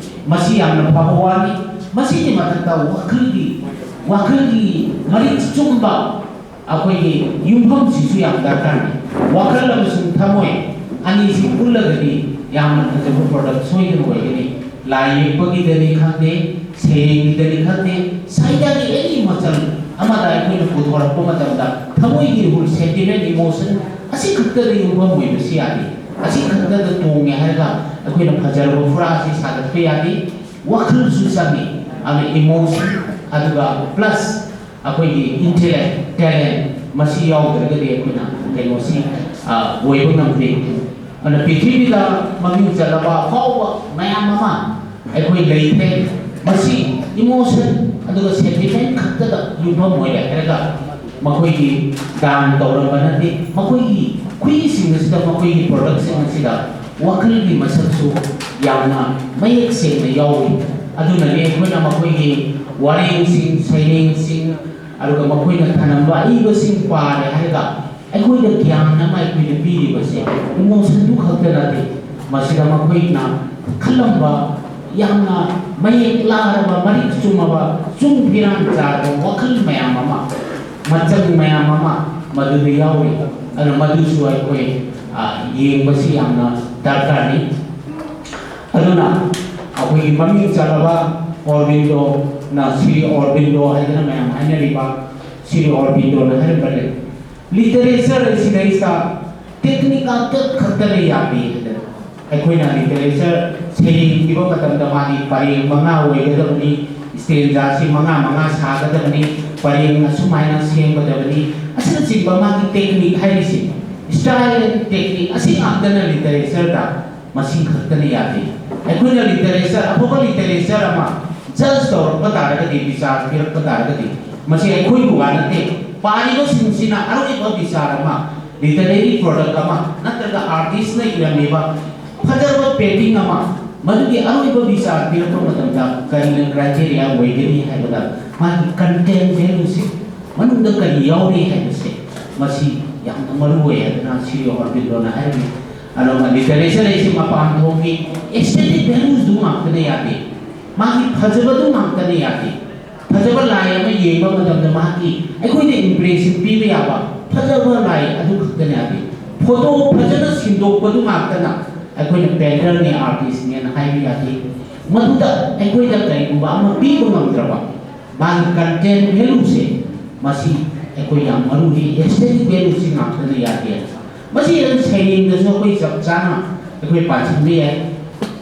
ꯃꯁꯤ ꯌꯥꯝꯅ ꯐꯕ ꯋꯥꯅꯤ꯫ ꯃꯁꯤꯒꯤ ꯃꯊꯛꯇ ꯋꯥꯈꯜꯒꯤ, ꯋꯥꯈꯜꯒꯤ ꯃꯔꯤꯛ ꯆꯨꯝꯕ ꯑꯩꯈꯣꯏꯒꯤ ꯌꯨꯝꯐꯝꯁꯤꯁꯨ ꯌꯥꯝ ꯗꯔꯀꯥꯔꯅꯤ꯫ ꯋꯥꯈꯜ ꯑꯃꯁꯨꯡ ꯊꯃꯣꯏ ꯑꯅꯤꯁꯤ ꯄꯨꯜꯂꯒꯗꯤ ꯌꯥꯝꯅ ꯐꯖꯕ ꯄ꯭ꯔꯗꯛ ꯁꯣꯏꯗꯅ ꯑꯣꯏꯒꯅꯤ꯫ ꯂꯥꯏ ꯌꯦꯛꯄꯒꯤꯗꯅꯤ ꯈꯪꯗꯦ, ꯁꯩꯔꯦꯡꯒꯤꯗꯅꯤ ꯈꯪꯗꯦ, ꯁꯥꯍꯤꯇ꯭ꯌꯒꯤ ꯑꯦꯅꯤ ꯃꯆꯜ ꯑꯃꯗ ꯑꯩꯈꯣꯏꯅ ꯄꯨꯊꯣꯔꯛꯄ ꯃꯇꯝꯗ ꯊꯃꯣꯏꯒꯤ ꯏꯍꯨꯜ, ꯁꯦꯟꯇꯤꯃꯦꯟ, ꯏꯃꯣꯁꯟ ꯑꯁꯤ ꯈꯛꯇꯗ ꯌꯨꯝꯐꯝ ꯑꯣꯏꯕꯁꯤ ꯌꯥꯗꯦ꯫ ꯑꯁꯤ ꯈꯛꯇꯗ ꯇꯣꯡꯉꯦ ꯍꯥꯏꯔꯒ ꯑꯩꯈꯣꯏꯅ ꯐꯖꯔꯕ ꯐꯨꯔꯥ ꯑꯁꯤ ꯁꯥꯒꯠꯄ ꯌꯥꯗꯦ꯫ ꯋꯥꯈꯜꯁꯨ ꯆꯪꯉꯤ꯫ ꯑꯗꯨꯅ ꯏꯃꯣꯁꯟ, ꯑꯗꯨꯒ ꯄ꯭ꯂꯁ ꯑꯩꯈꯣꯏꯒꯤ ꯏꯟꯇꯦꯂꯦꯛ, ꯇꯦꯂꯦꯟ, ꯃꯁꯤ ꯌꯥꯎꯗ꯭ꯔꯒꯗꯤ ꯑꯩꯈꯣꯏꯅ ꯀꯩꯅꯣꯁꯤ, ꯑ, ꯑꯣꯏꯕ ꯉꯝꯗꯦ꯫ ꯑꯗꯨꯅ ꯄ꯭ꯔꯤꯊꯤꯕꯤꯗ ꯃꯃꯤꯡ ꯆꯠꯂꯕ ꯑꯐꯥꯎꯕ ꯃꯌꯥꯝ ꯑꯃ ꯑꯩꯈꯣꯏ ꯂꯩꯈ꯭ꯔꯦ꯫ ꯃꯁꯤ ꯏꯃꯣꯁꯟ ꯑꯗꯨꯒ ꯁꯦꯟꯇꯤꯃꯦꯟ ꯈꯛꯇꯗ ꯌꯨꯝꯐꯝ ꯑꯣꯏꯔꯦ ꯍꯥꯏꯔꯒ ꯃꯈꯣꯏꯒꯤ ꯗꯥꯟ ꯇꯧꯔꯝꯕ ꯅꯠꯇꯦ꯫ ꯃꯈꯣꯏꯒꯤ ꯈꯨꯏꯁꯤꯡ ꯑꯁꯤꯗ, ꯃꯈꯣꯏꯒꯤ ꯄ꯭ꯔꯗꯛꯁꯤꯡ ꯑꯁꯤꯗ ꯋꯥꯈꯜꯒꯤ ꯃꯁꯛꯁꯨ ꯌꯥꯝꯅ ꯃꯌꯦꯛ ꯁꯦꯡꯅ ꯌꯥꯎꯏ꯫ ꯑꯗꯨꯅꯅꯤ ꯑꯩꯈꯣꯏꯅ ꯃꯈꯣꯏꯒꯤ ꯋꯥꯔꯦꯡꯁꯤꯡ, ꯁꯩꯔꯦꯡꯁꯤꯡ, ꯑꯗꯨꯒ ꯃꯈꯣꯏꯅ ꯊꯅꯝꯕ ꯑꯏꯕꯁꯤꯡ ꯄꯥꯔꯦ ꯍꯥꯏꯔꯒ ꯑꯩꯈꯣꯏꯗ ꯒ꯭ꯌꯥꯟ ꯑꯃ ꯑꯩꯈꯣꯏꯗ ꯄꯤꯔꯤꯕꯁꯦ ꯏꯃꯣꯁꯟꯗꯨ ꯈꯛꯇ ꯅꯠꯇꯦ, ꯃꯁꯤꯗ ꯃꯈꯣꯏꯅ ꯈꯜꯂꯝꯕ ꯌꯥꯝꯅ ꯃꯌꯦꯛ ꯂꯥꯔꯕ, ꯃꯔꯤꯛ ꯆꯨꯝꯃꯕ, ꯆꯨꯡ ꯐꯤꯔꯥꯟ ꯆꯥꯔꯕ ꯋꯥꯈꯜ ꯃꯌꯥꯝ ꯑꯃ, ꯃꯆꯪ ꯃꯌꯥꯝ ꯑꯃ ꯃꯗꯨꯗ ꯌꯥꯎꯔꯤ꯫ ꯑꯗꯨꯅ ꯃꯗꯨꯁꯨ ꯑꯩꯈꯣꯏ, ꯑ, ꯌꯦꯡꯕꯁꯤ ꯌꯥꯝꯅ ꯗꯔꯀꯥꯔꯅꯤ꯫ ꯑꯗꯨꯅ ꯑꯩꯈꯣꯏꯒꯤ ꯃꯃꯤꯡ ꯆꯠꯂꯕ ꯑꯣꯔꯕꯤꯟꯗꯣꯅ, ꯁ꯭ꯔꯤ ꯑꯣꯔꯕꯤꯟꯗꯣ ꯍꯥꯏꯗꯅ ꯃꯌꯥꯝ ꯍꯥꯏꯅꯔꯤꯕ ꯁ꯭ꯔꯤ ꯑꯣꯔꯕꯤꯟꯗꯣꯅ ꯍꯥꯏꯔꯝꯕ ꯂꯩ, ꯂꯤꯇꯔꯦꯆꯔ ꯑꯁꯤꯗꯩꯁꯤꯗ ꯇꯦꯛꯅꯤꯛ ꯉꯥꯛꯇ ꯈꯛꯇꯅ ꯌꯥꯗꯦ ꯍꯥꯏꯗꯅ꯫ ꯑꯩꯈꯣꯏꯅ ꯂꯤꯇꯔꯦꯆꯔ ꯁꯩꯔꯦꯡ ꯏꯕ ꯃꯇꯝꯗ ꯃꯥꯒꯤ ꯄꯔꯦꯡ ꯃꯉꯥ ꯑꯣꯏꯒꯗꯕꯅꯤ, ꯁ꯭ꯇꯦꯟꯖꯥꯁꯤ ꯃꯉꯥ ꯃꯉꯥ ꯁꯥꯒꯗꯕꯅꯤ, ꯄꯔꯦꯡ ꯑꯁꯨꯃꯥꯏꯅ ꯁꯦꯝꯒꯗꯕꯅꯤ, ꯑꯁꯤꯅꯆꯤꯡꯕ ꯃꯥꯒꯤ ꯇꯦꯛꯅꯤꯛ ꯍꯥꯏꯔꯤꯁꯤ, ꯁ꯭ꯇꯥꯏꯜ ꯑꯦꯟ ꯇꯦꯛꯅꯤꯛ ꯑꯁꯤ ꯉꯥꯛꯇꯅ ꯂꯤꯇꯔꯦꯆꯔꯗ ꯃꯁꯤꯡ ꯈꯛꯇꯅ ꯌꯥꯗꯦ꯫ ꯑꯩꯈꯣꯏꯅ ꯂꯤꯇꯔꯦꯆꯔ, ꯑꯐꯕ ꯂꯤꯇꯔꯦꯆꯔ ꯑꯃ ꯖꯁ ꯇꯧꯔꯛꯄ ꯇꯥꯔꯒꯗꯤ, ꯕꯤꯆꯥꯔ ꯄꯤꯔꯛꯄ ꯇꯥꯔꯒꯗꯤ, ꯃꯁꯤ ꯑꯩꯈꯣꯏꯕꯨ ꯋꯥ ꯅꯠꯇꯦ, ꯄꯥꯔꯤꯕꯁꯤꯡꯁꯤꯅ ꯑꯔꯣꯏꯕ ꯕꯤꯆꯥꯔ ꯑꯃ, ꯂꯤꯇꯔꯦꯔꯤ ꯄ꯭ꯔꯣꯗꯛ ꯑꯃ, ꯅꯠꯇ꯭ꯔꯒ ꯑꯥꯔꯇꯤꯁꯅ ꯏꯔꯝꯃꯤꯕ ꯐꯖꯔꯕ ꯄꯦꯟꯇꯤꯡ ꯑꯃ, ꯃꯗꯨꯒꯤ ꯑꯔꯣꯏꯕ ꯕꯤꯆꯥꯔ ꯄꯤꯔꯛꯄ ꯃꯇꯝꯗ ꯀꯔꯤꯅ ꯀ꯭ꯔꯥꯏꯇꯦꯔꯤꯌꯥ ꯑꯣꯏꯒꯅꯤ ꯍꯥꯏꯕꯗ, ꯃꯥꯒꯤ ꯀꯟꯇꯦꯟ ꯚꯦꯂꯨꯁꯦ, ꯃꯅꯨꯡꯗ ꯀꯔꯤ ꯌꯥꯎꯔꯤ ꯍꯥꯏꯕꯁꯦ, ꯃꯁꯤ ꯌꯥꯝꯅ ꯃꯔꯨ ꯑꯣꯏ ꯍꯥꯏꯗꯅ ꯁ꯭ꯔꯤ ꯑꯣꯔꯕꯤꯟꯗꯣꯅ ꯍꯥꯏꯔꯝꯃꯤ꯫ ꯑꯗꯨꯒ ꯂꯤꯇꯔꯦꯆꯔ ꯑꯁꯤ ꯃꯄꯥꯟ ꯊꯣꯡꯒꯤ ꯑꯦꯁꯊꯦꯇꯤꯛ ꯚꯦꯂꯨꯁꯗꯨ ꯉꯥꯛꯇꯅ ꯌꯥꯗꯦ, ꯃꯥꯒꯤ ꯐꯖꯕꯗꯨ ꯉꯥꯛꯇꯅ ꯌꯥꯗꯦ꯫ ꯐꯖꯕ ꯂꯥꯏ ꯑꯃ ꯌꯦꯡꯕ ꯃꯇꯝꯗ ꯃꯍꯥꯛꯀꯤ ꯑꯩꯈꯣꯏꯗ ꯏꯝꯄ꯭ꯔꯦꯁꯟ ꯄꯤꯕ ꯌꯥꯕ ꯐꯖꯕ ꯂꯥꯏ ꯑꯗꯨ ꯈꯛꯇꯅ ꯌꯥꯗꯦ꯫ ꯐꯣꯇꯣ ꯐꯖꯅ ꯁꯤꯟꯗꯣꯛꯄꯗꯨ ꯉꯥꯛꯇꯅ ꯑꯩꯈꯣꯏꯅ ꯄꯦꯟꯇꯔꯅꯤ, ꯑꯥꯔꯇꯤꯁꯅꯦꯅ ꯍꯥꯏꯕ ꯌꯥꯗꯦ꯫ ꯃꯗꯨꯗ ꯑꯩꯈꯣꯏꯗ ꯀꯔꯤꯒꯨꯝꯕ ꯑꯃ ꯄꯤꯕ ꯉꯝꯗ꯭ꯔꯕ, ꯃꯥꯒꯤ ꯀꯟꯇꯦꯟ ꯚꯦꯂꯨꯁꯦ, ꯃꯁꯤ ꯑꯩꯈꯣꯏ ꯌꯥꯝ ꯃꯔꯨꯅꯤ꯫ ꯑꯦꯁꯊꯦꯇꯤꯛ ꯚꯦꯂꯨꯁꯤ ꯉꯥꯛꯇꯅ ꯌꯥꯗꯦ꯫ ꯃꯁꯤ ꯑꯗꯨꯝ ꯁꯩꯔꯦꯡꯗꯁꯨ ꯑꯩꯈꯣꯏ ꯆꯞ ꯆꯥꯅ ꯑꯩꯈꯣꯏ ꯄꯥꯁꯤꯟꯕ ꯌꯥꯏ꯫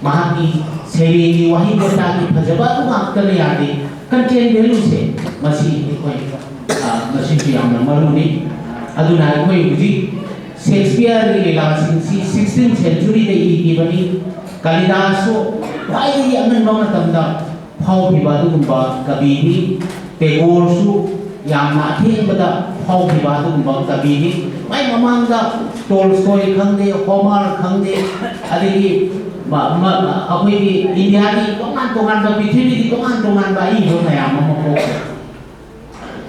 ꯃꯍꯥꯛꯀꯤ ꯁꯩꯔꯦꯡꯒꯤ ꯋꯥꯍꯩ ꯋꯥꯇꯥꯒꯤ ꯐꯖꯕ ꯑꯗꯨ ꯉꯥꯛꯇꯅ ꯌꯥꯗꯦ, ꯀꯟꯇꯦꯟ ꯚꯦꯂꯨꯁꯦ ꯃꯁꯤ ꯑꯩꯈꯣꯏ, ꯑ, ꯃꯁꯤꯁꯨ ꯌꯥꯝꯅ ꯃꯔꯨꯅꯤ꯫ ꯑꯗꯨꯅ ꯑꯩꯈꯣꯏ ꯍꯧꯖꯤꯛ ꯁꯦꯛꯁꯄꯤꯌꯔꯒꯤ ꯂꯤꯂꯥꯁꯤꯡꯁꯤ ꯁꯤꯛꯁꯇꯤꯟ ꯁꯦꯟꯆꯨꯔꯤꯗ ꯏꯈꯤꯕꯅꯤ꯫ ꯀꯥꯂꯤꯗꯥꯁꯁꯨ ꯈ꯭ꯋꯥꯏꯗꯒꯤ ꯑꯉꯟꯕ ꯃꯇꯝꯗ ꯐꯥꯎꯈꯤꯕ ꯑꯗꯨꯒꯨꯝꯕ ꯀꯕꯤꯅꯤ꯫ ꯇꯦꯒꯣꯔꯁꯨ ꯌꯥꯝꯅ ꯑꯊꯦꯡꯕꯗ ꯐꯥꯎꯈꯤꯕ ꯑꯗꯨꯒꯨꯝꯕ ꯀꯕꯤꯅꯤ꯫ ꯃꯥꯏ ꯃꯃꯥꯡꯗ ꯇꯣꯜꯁꯇꯣꯏ ꯈꯪꯗꯦ, ꯍꯣꯃꯔ ꯈꯪꯗꯦ, ꯑꯗꯒꯤ ꯃ- ꯃ- ꯑꯩꯈꯣꯏꯒꯤ ꯏꯟꯗꯤꯌꯥꯒꯤ ꯇꯣꯉꯥꯟ ꯇꯣꯉꯥꯟꯕ, ꯄ꯭ꯔꯤꯊꯤꯕꯤꯒꯤ ꯇꯣꯉꯥꯟ ꯇꯣꯉꯥꯟꯕ ꯑꯏꯕ ꯃꯌꯥꯝ ꯑꯃ ꯄꯣꯛꯈ꯭ꯔꯦ꯫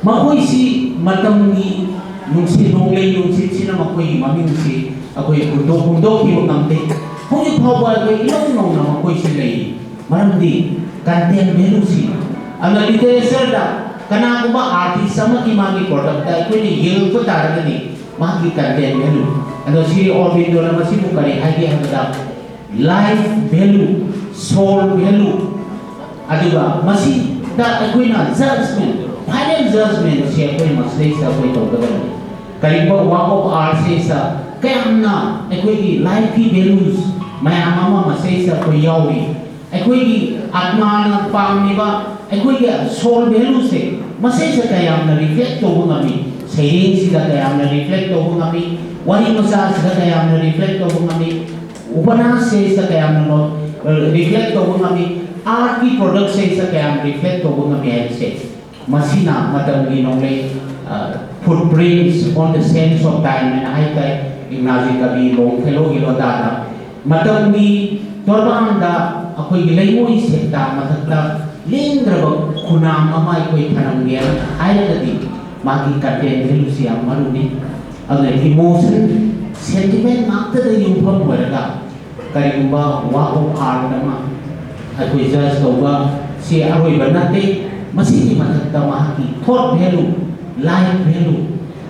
ꯃꯈꯣꯏꯁꯤ ꯃꯇꯝꯒꯤ ꯅꯨꯡꯁꯤꯠ, ꯅꯣꯡꯂꯩ ꯅꯨꯡꯁꯤꯠꯁꯤꯅ ꯃꯈꯣꯏꯒꯤ ꯃꯃꯤꯡꯁꯤ ꯑꯩꯈꯣꯏ ꯍꯨꯟꯗꯣꯛ ꯍꯨꯟꯗꯣꯛꯈꯤꯕ ꯉꯝꯗꯦ꯫ ꯍꯧꯖꯤꯛ ꯐꯥꯎꯕ ꯑꯩꯈꯣꯏ ꯏꯅꯧ ꯅꯧꯅ ꯃꯈꯣꯏꯁꯤ ꯂꯩꯔꯤ꯫ ꯃꯔꯝꯗꯤ content value ꯁꯤ, ꯑꯗꯨꯅ literature ꯗ ꯀꯅꯥꯒꯨꯝꯕ artist ꯑꯃꯒꯤ ꯃꯥꯒꯤ product ꯇ ꯑꯩꯈꯣꯏꯅ ꯌꯦꯡꯉꯛꯄ ꯇꯥꯔꯒꯗꯤ ꯃꯍꯥꯛꯀꯤ content value, ꯑꯗꯣ ꯁ꯭ꯔꯤ ꯑꯣꯔꯕꯤꯟꯗꯣꯅ ꯃꯁꯤꯕꯨ ꯀꯔꯤ ꯍꯥꯏꯒꯦ ꯍꯥꯏꯕꯗ, life value, soul value, ꯑꯗꯨꯒ ꯃꯁꯤꯗ ꯑꯩꯈꯣꯏꯅ judgment, final judgment ꯁꯤ ꯑꯩꯈꯣꯏ ꯃꯁꯤꯗꯩꯁꯤꯗ ꯑꯩꯈꯣꯏ ꯇꯧꯒꯗꯕꯅꯤ꯫ ꯀꯔꯤꯒꯨꯝꯕ work of art ꯁꯤꯗ ꯀꯌꯥꯝꯅ ꯑꯩꯈꯣꯏꯒꯤ life ꯀꯤ values ꯃꯌꯥꯝ ꯑꯃ ꯃꯁꯤꯗꯩꯁꯤꯗ ꯑꯩꯈꯣꯏ ꯌꯥꯎꯔꯤ, ꯑꯩꯈꯣꯏꯒꯤ ꯑꯥꯠꯃꯥꯅ ꯄꯥꯝꯂꯤꯕ, ꯑꯩꯈꯣꯏꯒꯤ soul value ꯁꯦ ꯃꯁꯤꯗꯩꯁꯤꯗ ꯀꯌꯥꯝꯅ reflect ꯇꯧꯕ ꯉꯝꯃꯤ, ꯁꯩꯔꯦꯡꯁꯤꯗ ꯀꯌꯥꯝꯅ reflect ꯇꯧꯕ ꯉꯝꯃꯤ, ꯋꯥꯔꯤ ꯃꯆꯥꯁꯤꯗ ꯀꯌꯥꯝꯅ reflect ꯇꯧꯕ ꯉꯝꯃꯤ, ꯎꯄꯟꯌꯥꯁꯁꯤꯗ ꯀꯌꯥꯝꯅ reflect ꯇꯧꯕ ꯉꯝꯃꯤ, art ꯀꯤ product ꯁꯤꯗ ꯀꯌꯥꯝ reflect ꯇꯧꯕ ꯉꯝꯃꯤ ꯍꯥꯏꯕꯁꯦ, ꯃꯁꯤꯅ ꯃꯇꯝꯒꯤ ꯅꯣꯡꯂꯩ, ꯑ, Footprints on the Sands of Time ꯍꯥꯏꯅ ꯍꯥꯏ ꯇꯥꯏ, ꯏꯪꯒ꯭ꯔꯥꯖꯤ ꯀꯕꯤ ꯂꯣꯡꯐꯦꯂꯣꯒꯤ ꯂꯣꯟꯗꯥꯗ꯫ ꯃꯇꯝꯒꯤ ꯇꯣꯔꯕꯥꯟꯗ ꯑꯩꯈꯣꯏꯒꯤ ꯂꯩꯉꯣꯏ ꯁꯦꯛꯇ ꯃꯊꯛꯇ ꯂꯦꯡꯗ꯭ꯔꯕ ꯈꯨꯟꯅꯥꯡ ꯑꯃ ꯑꯩꯈꯣꯏ ꯊꯅꯝꯒꯦꯅ ꯍꯥꯏꯔꯒꯗꯤ, ꯃꯥꯒꯤ content value ꯁꯤ ꯌꯥꯝ ꯃꯔꯨꯅꯤ꯫ ꯑꯗꯨꯅ emotion, sentiment ꯉꯥꯛꯇꯗ ꯌꯨꯝꯐꯝ ꯑꯣꯏꯔꯒ ꯀꯔꯤꯒꯨꯝꯕ work of art ꯑꯃ ꯑꯩꯈꯣꯏ judge ꯇꯧꯕ ꯁꯤ ꯑꯔꯣꯏꯕ ꯅꯠꯇꯦ꯫ ꯃꯁꯤꯒꯤ ꯃꯊꯛꯇ ꯃꯍꯥꯛꯀꯤ thought value, life value,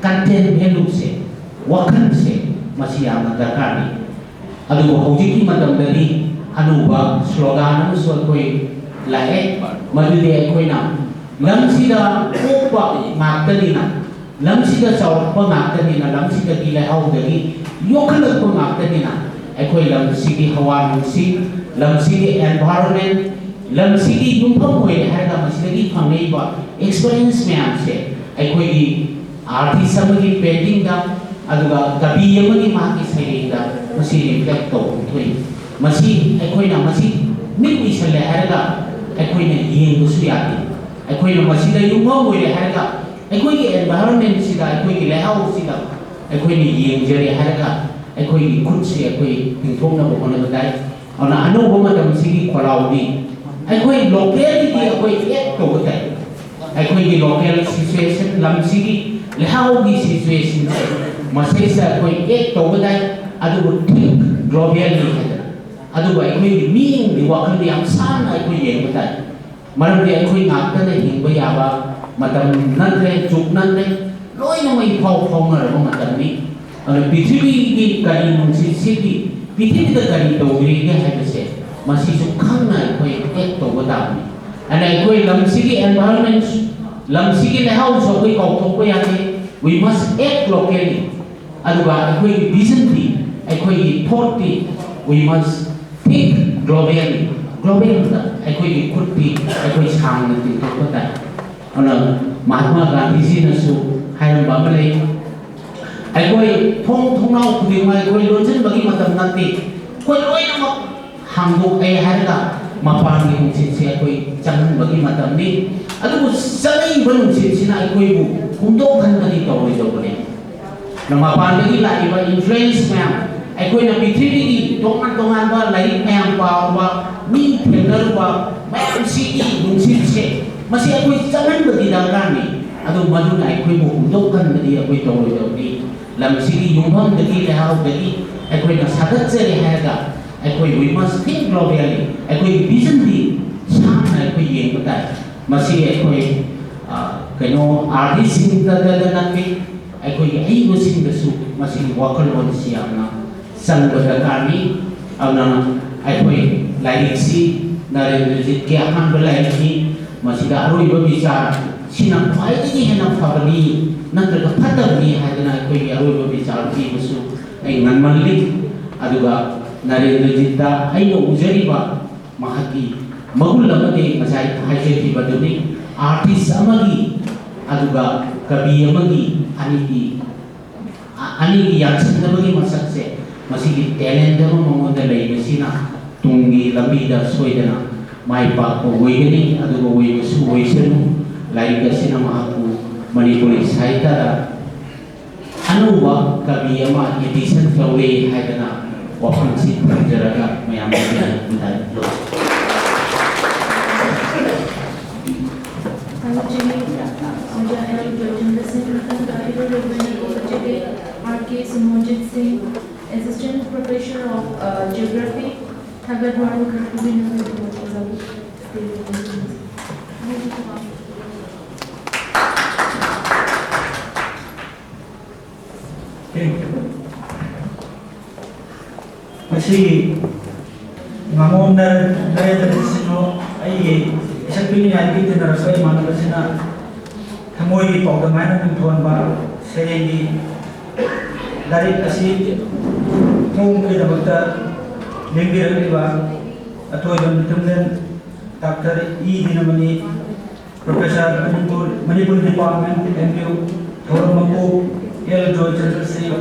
content value ꯁꯦ, ꯋꯥꯈꯜꯁꯦ, ꯃꯁꯤ ꯌꯥꯝꯅ ꯗꯔꯀꯥꯔꯅꯤ꯫ ꯑꯗꯨꯕꯨ ꯍꯧꯖꯤꯛꯀꯤ ꯃꯇꯝꯗꯗꯤ ꯑꯅꯧꯕ slogan ꯑꯃꯁꯨ ꯑꯩꯈꯣꯏ ꯂꯥꯛꯑꯦ, ꯃꯗꯨꯗꯤ ꯑꯩꯈꯣꯏꯅ ꯂꯝꯁꯤꯗ ꯄꯣꯛꯄ ꯉꯥꯛꯇꯅꯤꯅ, ꯂꯝꯁꯤꯗ ꯆꯥꯎꯔꯛꯄ ꯉꯥꯛꯇꯅꯤꯅ, ꯂꯝꯁꯤꯗꯒꯤ ꯂꯩꯍꯥꯎꯗꯒꯤ ꯌꯣꯛꯈꯠꯂꯛꯄ ꯉꯥꯛꯇꯅꯤꯅ, ꯑꯩꯈꯣꯏ ꯂꯝꯁꯤꯒꯤ ꯍꯋꯥ ꯅꯨꯡꯁꯤꯠ, ꯂꯝꯁꯤꯒꯤ environment, ꯂꯝꯁꯤꯒꯤ ꯌꯨꯝꯐꯝ ꯑꯣꯏꯔꯦ ꯍꯥꯏꯔꯒ ꯃꯁꯤꯗꯒꯤ ꯐꯪꯂꯛꯏꯕ experience ꯃꯌꯥꯝꯁꯦ ꯑꯩꯈꯣꯏꯒꯤ artist ꯑꯃꯒꯤ painting ꯗ, ꯑꯗꯨꯒ ꯀꯕꯤ ꯑꯃꯒꯤ ꯃꯍꯥꯛꯀꯤ ꯁꯩꯔꯦꯡꯗ ꯃꯁꯤ reflect ꯇꯧꯕ ꯊꯣꯛꯏ꯫ ꯃꯁꯤ ꯑꯩꯈꯣꯏꯅ ꯃꯁꯤ ꯃꯤꯠ ꯎꯏꯁꯜꯂꯦ ꯍꯥꯏꯔꯒ ꯑꯩꯈꯣꯏꯅ ꯌꯦꯡꯕꯁꯨ ꯌꯥꯗꯦ꯫ ꯑꯩꯈꯣꯏꯅ ꯃꯁꯤꯗ ꯌꯨꯝꯐꯝ ꯑꯣꯏꯔꯦ ꯍꯥꯏꯔꯒ ꯑꯩꯈꯣꯏꯒꯤ environment ꯁꯤꯗ, ꯑꯩꯈꯣꯏꯒꯤ ꯂꯩꯍꯥꯎꯁꯤꯗ ꯑꯩꯈꯣꯏꯅ ꯌꯦꯡꯖꯔꯦ ꯍꯥꯏꯔꯒ ꯑꯩꯈꯣꯏꯒꯤ ꯈꯨꯠꯁꯤ ꯑꯩꯈꯣꯏ ꯇꯤꯡꯊꯣꯛꯅꯕ ꯍꯣꯠꯅꯕ ꯇꯥꯏ꯫ ꯑꯗꯨꯅ ꯑꯅꯧꯕ ꯃꯇꯝꯁꯤꯒꯤ ꯈꯣꯜꯂꯥꯎꯗꯤ ꯑꯩꯈꯣꯏ ꯂꯣꯀꯦꯜꯒꯤꯗꯤ ꯑꯩꯈꯣꯏ ꯑꯦꯛ ꯇꯧꯕ ꯇꯥꯏ꯫ ꯑꯩꯈꯣꯏꯒꯤ ꯂꯣꯀꯦꯜ ꯁꯤꯆꯨꯋꯦꯁꯟ, ꯂꯝꯁꯤꯒꯤ ꯂꯩꯍꯥꯎꯒꯤ ꯁꯤꯆꯨꯋꯦꯁꯟꯁꯦ ꯃꯁꯤꯁꯦ ꯑꯩꯈꯣꯏ ꯑꯦꯛ ꯇꯧꯕ ꯇꯥꯏ꯫ ꯑꯗꯨꯕꯨ ꯊꯤꯡ ꯒ꯭ꯂꯣꯕꯦꯜꯂꯤ ꯍꯥꯏꯗꯅ, ꯑꯗꯨꯒ ꯑꯩꯈꯣꯏꯒꯤ ꯃꯤꯠꯌꯦꯡꯗꯤ ꯋꯥꯈꯜꯗꯤ ꯌꯥꯝ ꯁꯥꯡꯅ ꯑꯩꯈꯣꯏ ꯌꯦꯡꯕ ꯇꯥꯏ꯫ ꯃꯔꯝꯗꯤ ꯑꯩꯈꯣꯏ ꯉꯥꯛꯇꯅ ꯍꯤꯡꯕ ꯌꯥꯕ ꯃꯇꯝ ꯅꯠꯇ꯭ꯔꯦ, ꯖꯨꯛ ꯅꯠꯇ꯭ꯔꯦ꯫ ꯂꯣꯏꯅꯃꯛ ꯏꯐꯥꯎ ꯐꯥꯎꯅꯔꯕ ꯃꯇꯝꯅꯤ꯫ ꯑꯗꯨꯅ ꯄ꯭ꯔꯤꯊꯤꯕꯤꯒꯤ ꯀꯔꯤ ꯅꯨꯡꯁꯤꯠ ꯁꯤꯠꯂꯤ, ꯄ꯭ꯔꯤꯊꯤꯕꯤꯗ ꯀꯔꯤ ꯇꯧꯔꯤꯒꯦ ꯍꯥꯏꯕꯁꯦ ꯃꯁꯤꯁꯨ ꯈꯪꯅ ꯑꯩꯈꯣꯏ ꯑꯦꯛ ꯇꯧꯕ ꯇꯥꯕꯅꯤ꯫ ꯑꯗꯨꯅ ꯑꯩꯈꯣꯏ ꯂꯝꯁꯤꯒꯤ environment, ꯂꯝꯁꯤꯒꯤ ꯂꯩꯍꯥꯎꯁꯨ ꯑꯩꯈꯣꯏ ꯀꯥꯎꯊꯣꯛꯄ ꯌꯥꯗꯦ꯫ We must act locally꯫ ꯑꯗꯨꯒ ꯑꯩꯈꯣꯏꯒꯤ ꯚꯤꯖꯟꯗꯤ, ꯑꯩꯈꯣꯏꯒꯤ ꯊꯣꯠꯇꯤ, we must think globally꯫ ꯒ꯭ꯂꯣꯕꯦꯜꯗ ꯑꯩꯈꯣꯏꯒꯤ ꯈꯨꯠꯇꯤ ꯑꯩꯈꯣꯏ ꯁꯥꯡꯅ ꯇꯤꯡꯊꯣꯛꯄ ꯇꯥꯏ꯫ ꯑꯗꯨꯅ ꯃꯍꯥꯠꯃꯥ ꯒꯥꯟꯙꯤꯖꯤꯅꯁꯨ ꯍꯥꯏꯔꯝꯕ ꯑꯃ ꯂꯩ, ꯑꯩꯈꯣꯏ ꯊꯣꯡ ꯊꯣꯡꯅꯥꯎ ꯈꯨꯗꯤꯡꯃꯛ ꯑꯩꯈꯣꯏ ꯂꯣꯟꯁꯤꯟꯕꯒꯤ ꯃꯇꯝ ꯅꯠꯇꯦ, ꯑꯩꯈꯣꯏ ꯂꯣꯏꯅꯃꯛ ꯍꯥꯡꯗꯣꯛꯑꯦ ꯍꯥꯏꯔꯒ ꯃꯄꯥꯟꯒꯤ ꯅꯨꯡꯁꯤꯠꯁꯦ ꯑꯩꯈꯣꯏ ꯆꯪꯍꯟꯕꯒꯤ ꯃꯇꯝꯅꯤ꯫ ꯑꯗꯨꯕꯨ ꯆꯪꯉꯛꯏꯕ ꯅꯨꯡꯁꯤꯠꯁꯤꯅ ꯑꯩꯈꯣꯏꯕꯨ ꯍꯨꯝꯗꯣꯛꯍꯟꯕꯗꯤ ꯇꯧꯔꯣꯏꯗꯧꯕꯅꯤ꯫ ꯃꯄꯥꯟꯗꯒꯤ ꯂꯥꯛꯏꯕ ꯏꯟꯐ꯭ꯂꯨꯌꯦꯟꯁ ꯃꯌꯥꯝ, ꯑꯩꯈꯣꯏꯅ ꯄ꯭ꯔꯤꯊꯤꯕꯤꯒꯤ ꯇꯣꯉꯥꯟ ꯇꯣꯉꯥꯟꯕ ꯂꯥꯏꯔꯤꯛ ꯃꯌꯥꯝ ꯄꯥꯔꯨꯕ, ꯃꯤ ꯊꯦꯡꯅꯔꯨꯕ ꯃꯌꯥꯝꯁꯤꯒꯤ ꯅꯨꯡꯁꯤꯠꯁꯦ, ꯃꯁꯤ ꯑꯩꯈꯣꯏ ꯆꯪꯍꯟꯕꯗꯤ ꯗꯔꯀꯥꯔꯅꯤ꯫ ꯑꯗꯨ ꯃꯗꯨꯅ ꯑꯩꯈꯣꯏꯕꯨ ꯍꯨꯝꯗꯣꯛꯍꯟꯕꯗꯤ ꯑꯩꯈꯣꯏ ꯇꯧꯔꯣꯏꯗꯕꯅꯤ꯫ ꯂꯝꯁꯤꯒꯤ ꯌꯨꯝꯐꯝꯗꯒꯤ, ꯂꯩꯍꯥꯎꯗꯒꯤ ꯑꯩꯈꯣꯏꯅ ꯁꯥꯒꯠꯆꯔꯦ ꯍꯥꯏꯔꯒ ꯑꯩꯈꯣꯏ, we must think globally꯫ ꯑꯩꯈꯣꯏꯒꯤ ꯚꯤꯖꯟꯗꯤ ꯁꯥꯡꯅ ꯑꯩꯈꯣꯏ ꯌꯦꯡꯕ ꯇꯥꯏ꯫ ꯃꯁꯤ ꯑꯩꯈꯣꯏ, ꯑ, ꯀꯩꯅꯣ, ꯑꯥꯔꯇꯤꯁꯁꯤꯡꯗꯗ ꯅꯠꯇꯦ, ꯑꯩꯈꯣꯏꯒꯤ ꯑꯏꯕꯁꯤꯡꯗꯁꯨ ꯃꯁꯤꯒꯤ ꯋꯥꯈꯜꯂꯣꯟꯁꯤ ꯌꯥꯝꯅ ꯆꯪꯕ ꯗꯔꯀꯥꯔꯅꯤ꯫ ꯑꯗꯨꯅ ꯑꯩꯈꯣꯏ ꯂꯥꯏꯔꯤꯛꯁꯤ ꯅꯔꯦꯟꯗ꯭ꯔꯖꯤꯠꯀꯤ ꯑꯍꯥꯟꯕ ꯂꯥꯏꯔꯤꯛꯅꯤ꯫ ꯃꯁꯤꯗ ꯑꯔꯣꯏꯕ ꯕꯤꯆꯥꯔ ꯁꯤꯅ ꯈ꯭ꯋꯥꯏꯗꯒꯤ ꯍꯦꯟꯅ ꯐꯕꯅꯤ ꯅꯠꯇ꯭ꯔꯒ ꯐꯠꯇꯕꯅꯤ ꯍꯥꯏꯗꯅ ꯑꯩꯈꯣꯏꯒꯤ ꯑꯔꯣꯏꯕ ꯕꯤꯆꯥꯔ ꯄꯤꯕꯁꯨ ꯑꯩ ꯉꯟꯃꯜꯂꯤ꯫ ꯑꯗꯨꯒ ꯅꯔꯦꯟꯗ꯭ꯔꯖꯤꯠꯇ ꯑꯩꯅ ꯎꯖꯔꯤꯕ ꯃꯍꯥꯛꯀꯤ ꯃꯒꯨꯟ ꯑꯃꯗꯤ ꯉꯁꯥꯏ ꯍꯥꯏꯖꯈꯤꯕꯗꯨꯅꯤ, ꯑꯥꯔꯇꯤꯁ ꯑꯃꯒꯤ ꯑꯗꯨꯒ ꯀꯕꯤ ꯑꯃꯒꯤ ꯑꯅꯤꯒꯤ, ꯑ-, ꯑꯅꯤꯒꯤ ꯌꯥꯟꯁꯤꯟꯅꯕꯒꯤ ꯃꯁꯛꯁꯦ, ꯃꯁꯤꯒꯤ ꯇꯦꯂꯦꯟꯠ ꯑꯃ ꯃꯉꯣꯟꯗ ꯂꯩꯕꯁꯤꯅ ꯇꯨꯡꯒꯤ ꯂꯝꯕꯤꯗ ꯁꯣꯏꯗꯅ ꯃꯥꯏ ꯄꯥꯛꯄ ꯑꯣꯏꯒꯅꯤ꯫ ꯑꯗꯨꯒ ꯑꯣꯏꯕꯁꯨ ꯑꯣꯏꯁꯅꯨ꯫ ꯂꯥꯏꯔꯤꯛ ꯑꯁꯤꯅ ꯃꯍꯥꯛꯄꯨ ꯃꯅꯤꯄꯨꯔꯤ ꯁꯥꯍꯤꯇ꯭ꯌꯗ ꯑꯅꯧꯕ ꯀꯕꯤ ꯑꯃ ꯑꯦꯗꯤꯁꯟ ꯇꯧꯔꯦ ꯍꯥꯏꯗꯅ ꯋꯥꯐꯝꯁꯤ ꯊꯝꯖꯔꯒ ꯃꯌꯥꯝ ꯑꯗꯨꯅ ꯈꯨꯟꯗꯥꯏ ꯂꯣꯏꯁꯤ꯫ ꯍꯧꯖꯤꯛ ꯑꯣꯖꯥ ꯑꯦꯜ ꯖꯣꯏꯆꯟꯗ꯭ꯔ ꯁꯤꯡ, ꯃꯊꯪꯗ ꯏꯔꯣꯏ ꯂꯣꯏꯕꯅꯤ ꯀꯣꯛꯆꯒꯦ ꯑꯥꯔ ꯀꯦ ꯁꯨꯃꯣꯖꯤꯠ ꯁꯤꯡ, Assistant Professor of, uh, Geography, ꯊꯥꯒꯠ ꯋꯥꯍꯩ ꯈꯔ ꯄꯤꯕꯤꯅꯕꯒꯤꯗꯃꯛ ꯑꯣꯖꯥꯕꯨ ꯇꯦꯕꯜꯗ ꯈꯨꯔꯨꯝꯖꯔꯤ꯫ ꯉꯁꯤꯒꯤ ꯉꯥꯉꯣꯝ ꯅꯔꯦꯟꯗ꯭ꯔ ꯁꯤꯡꯍ, ꯑꯩꯒꯤ ꯏꯁꯛ ꯄꯤꯛꯂꯤꯉꯩꯗꯒꯤ ꯇꯤꯟꯅꯔꯛꯄ ꯏꯃꯥꯟꯅꯕꯁꯤꯅ ꯊꯃꯣꯏꯒꯤ ꯄꯥꯎꯗꯝ ꯍꯥꯏꯅ ꯃꯤꯡꯊꯣꯟꯕ ꯁꯩꯔꯦꯡꯒꯤ ꯂꯥꯏꯔꯤꯛ ꯑꯁꯤ ꯐꯣꯡꯕꯒꯤꯗꯃꯛꯇ ꯂꯦꯡꯕꯤꯔꯛꯂꯤꯕ ꯑꯊꯣꯏꯕ ꯃꯤꯊꯨꯡꯂꯦꯟ ꯗꯥꯛꯇꯔ ꯏ ꯗꯤꯅꯃꯅꯤ, Professor, Manipur, Manipur Department, M U, ꯊꯧꯔꯝ ꯃꯄꯨ ꯑꯦꯜ ꯖꯣꯏꯆꯟꯗ꯭ꯔ ꯁꯤꯡ,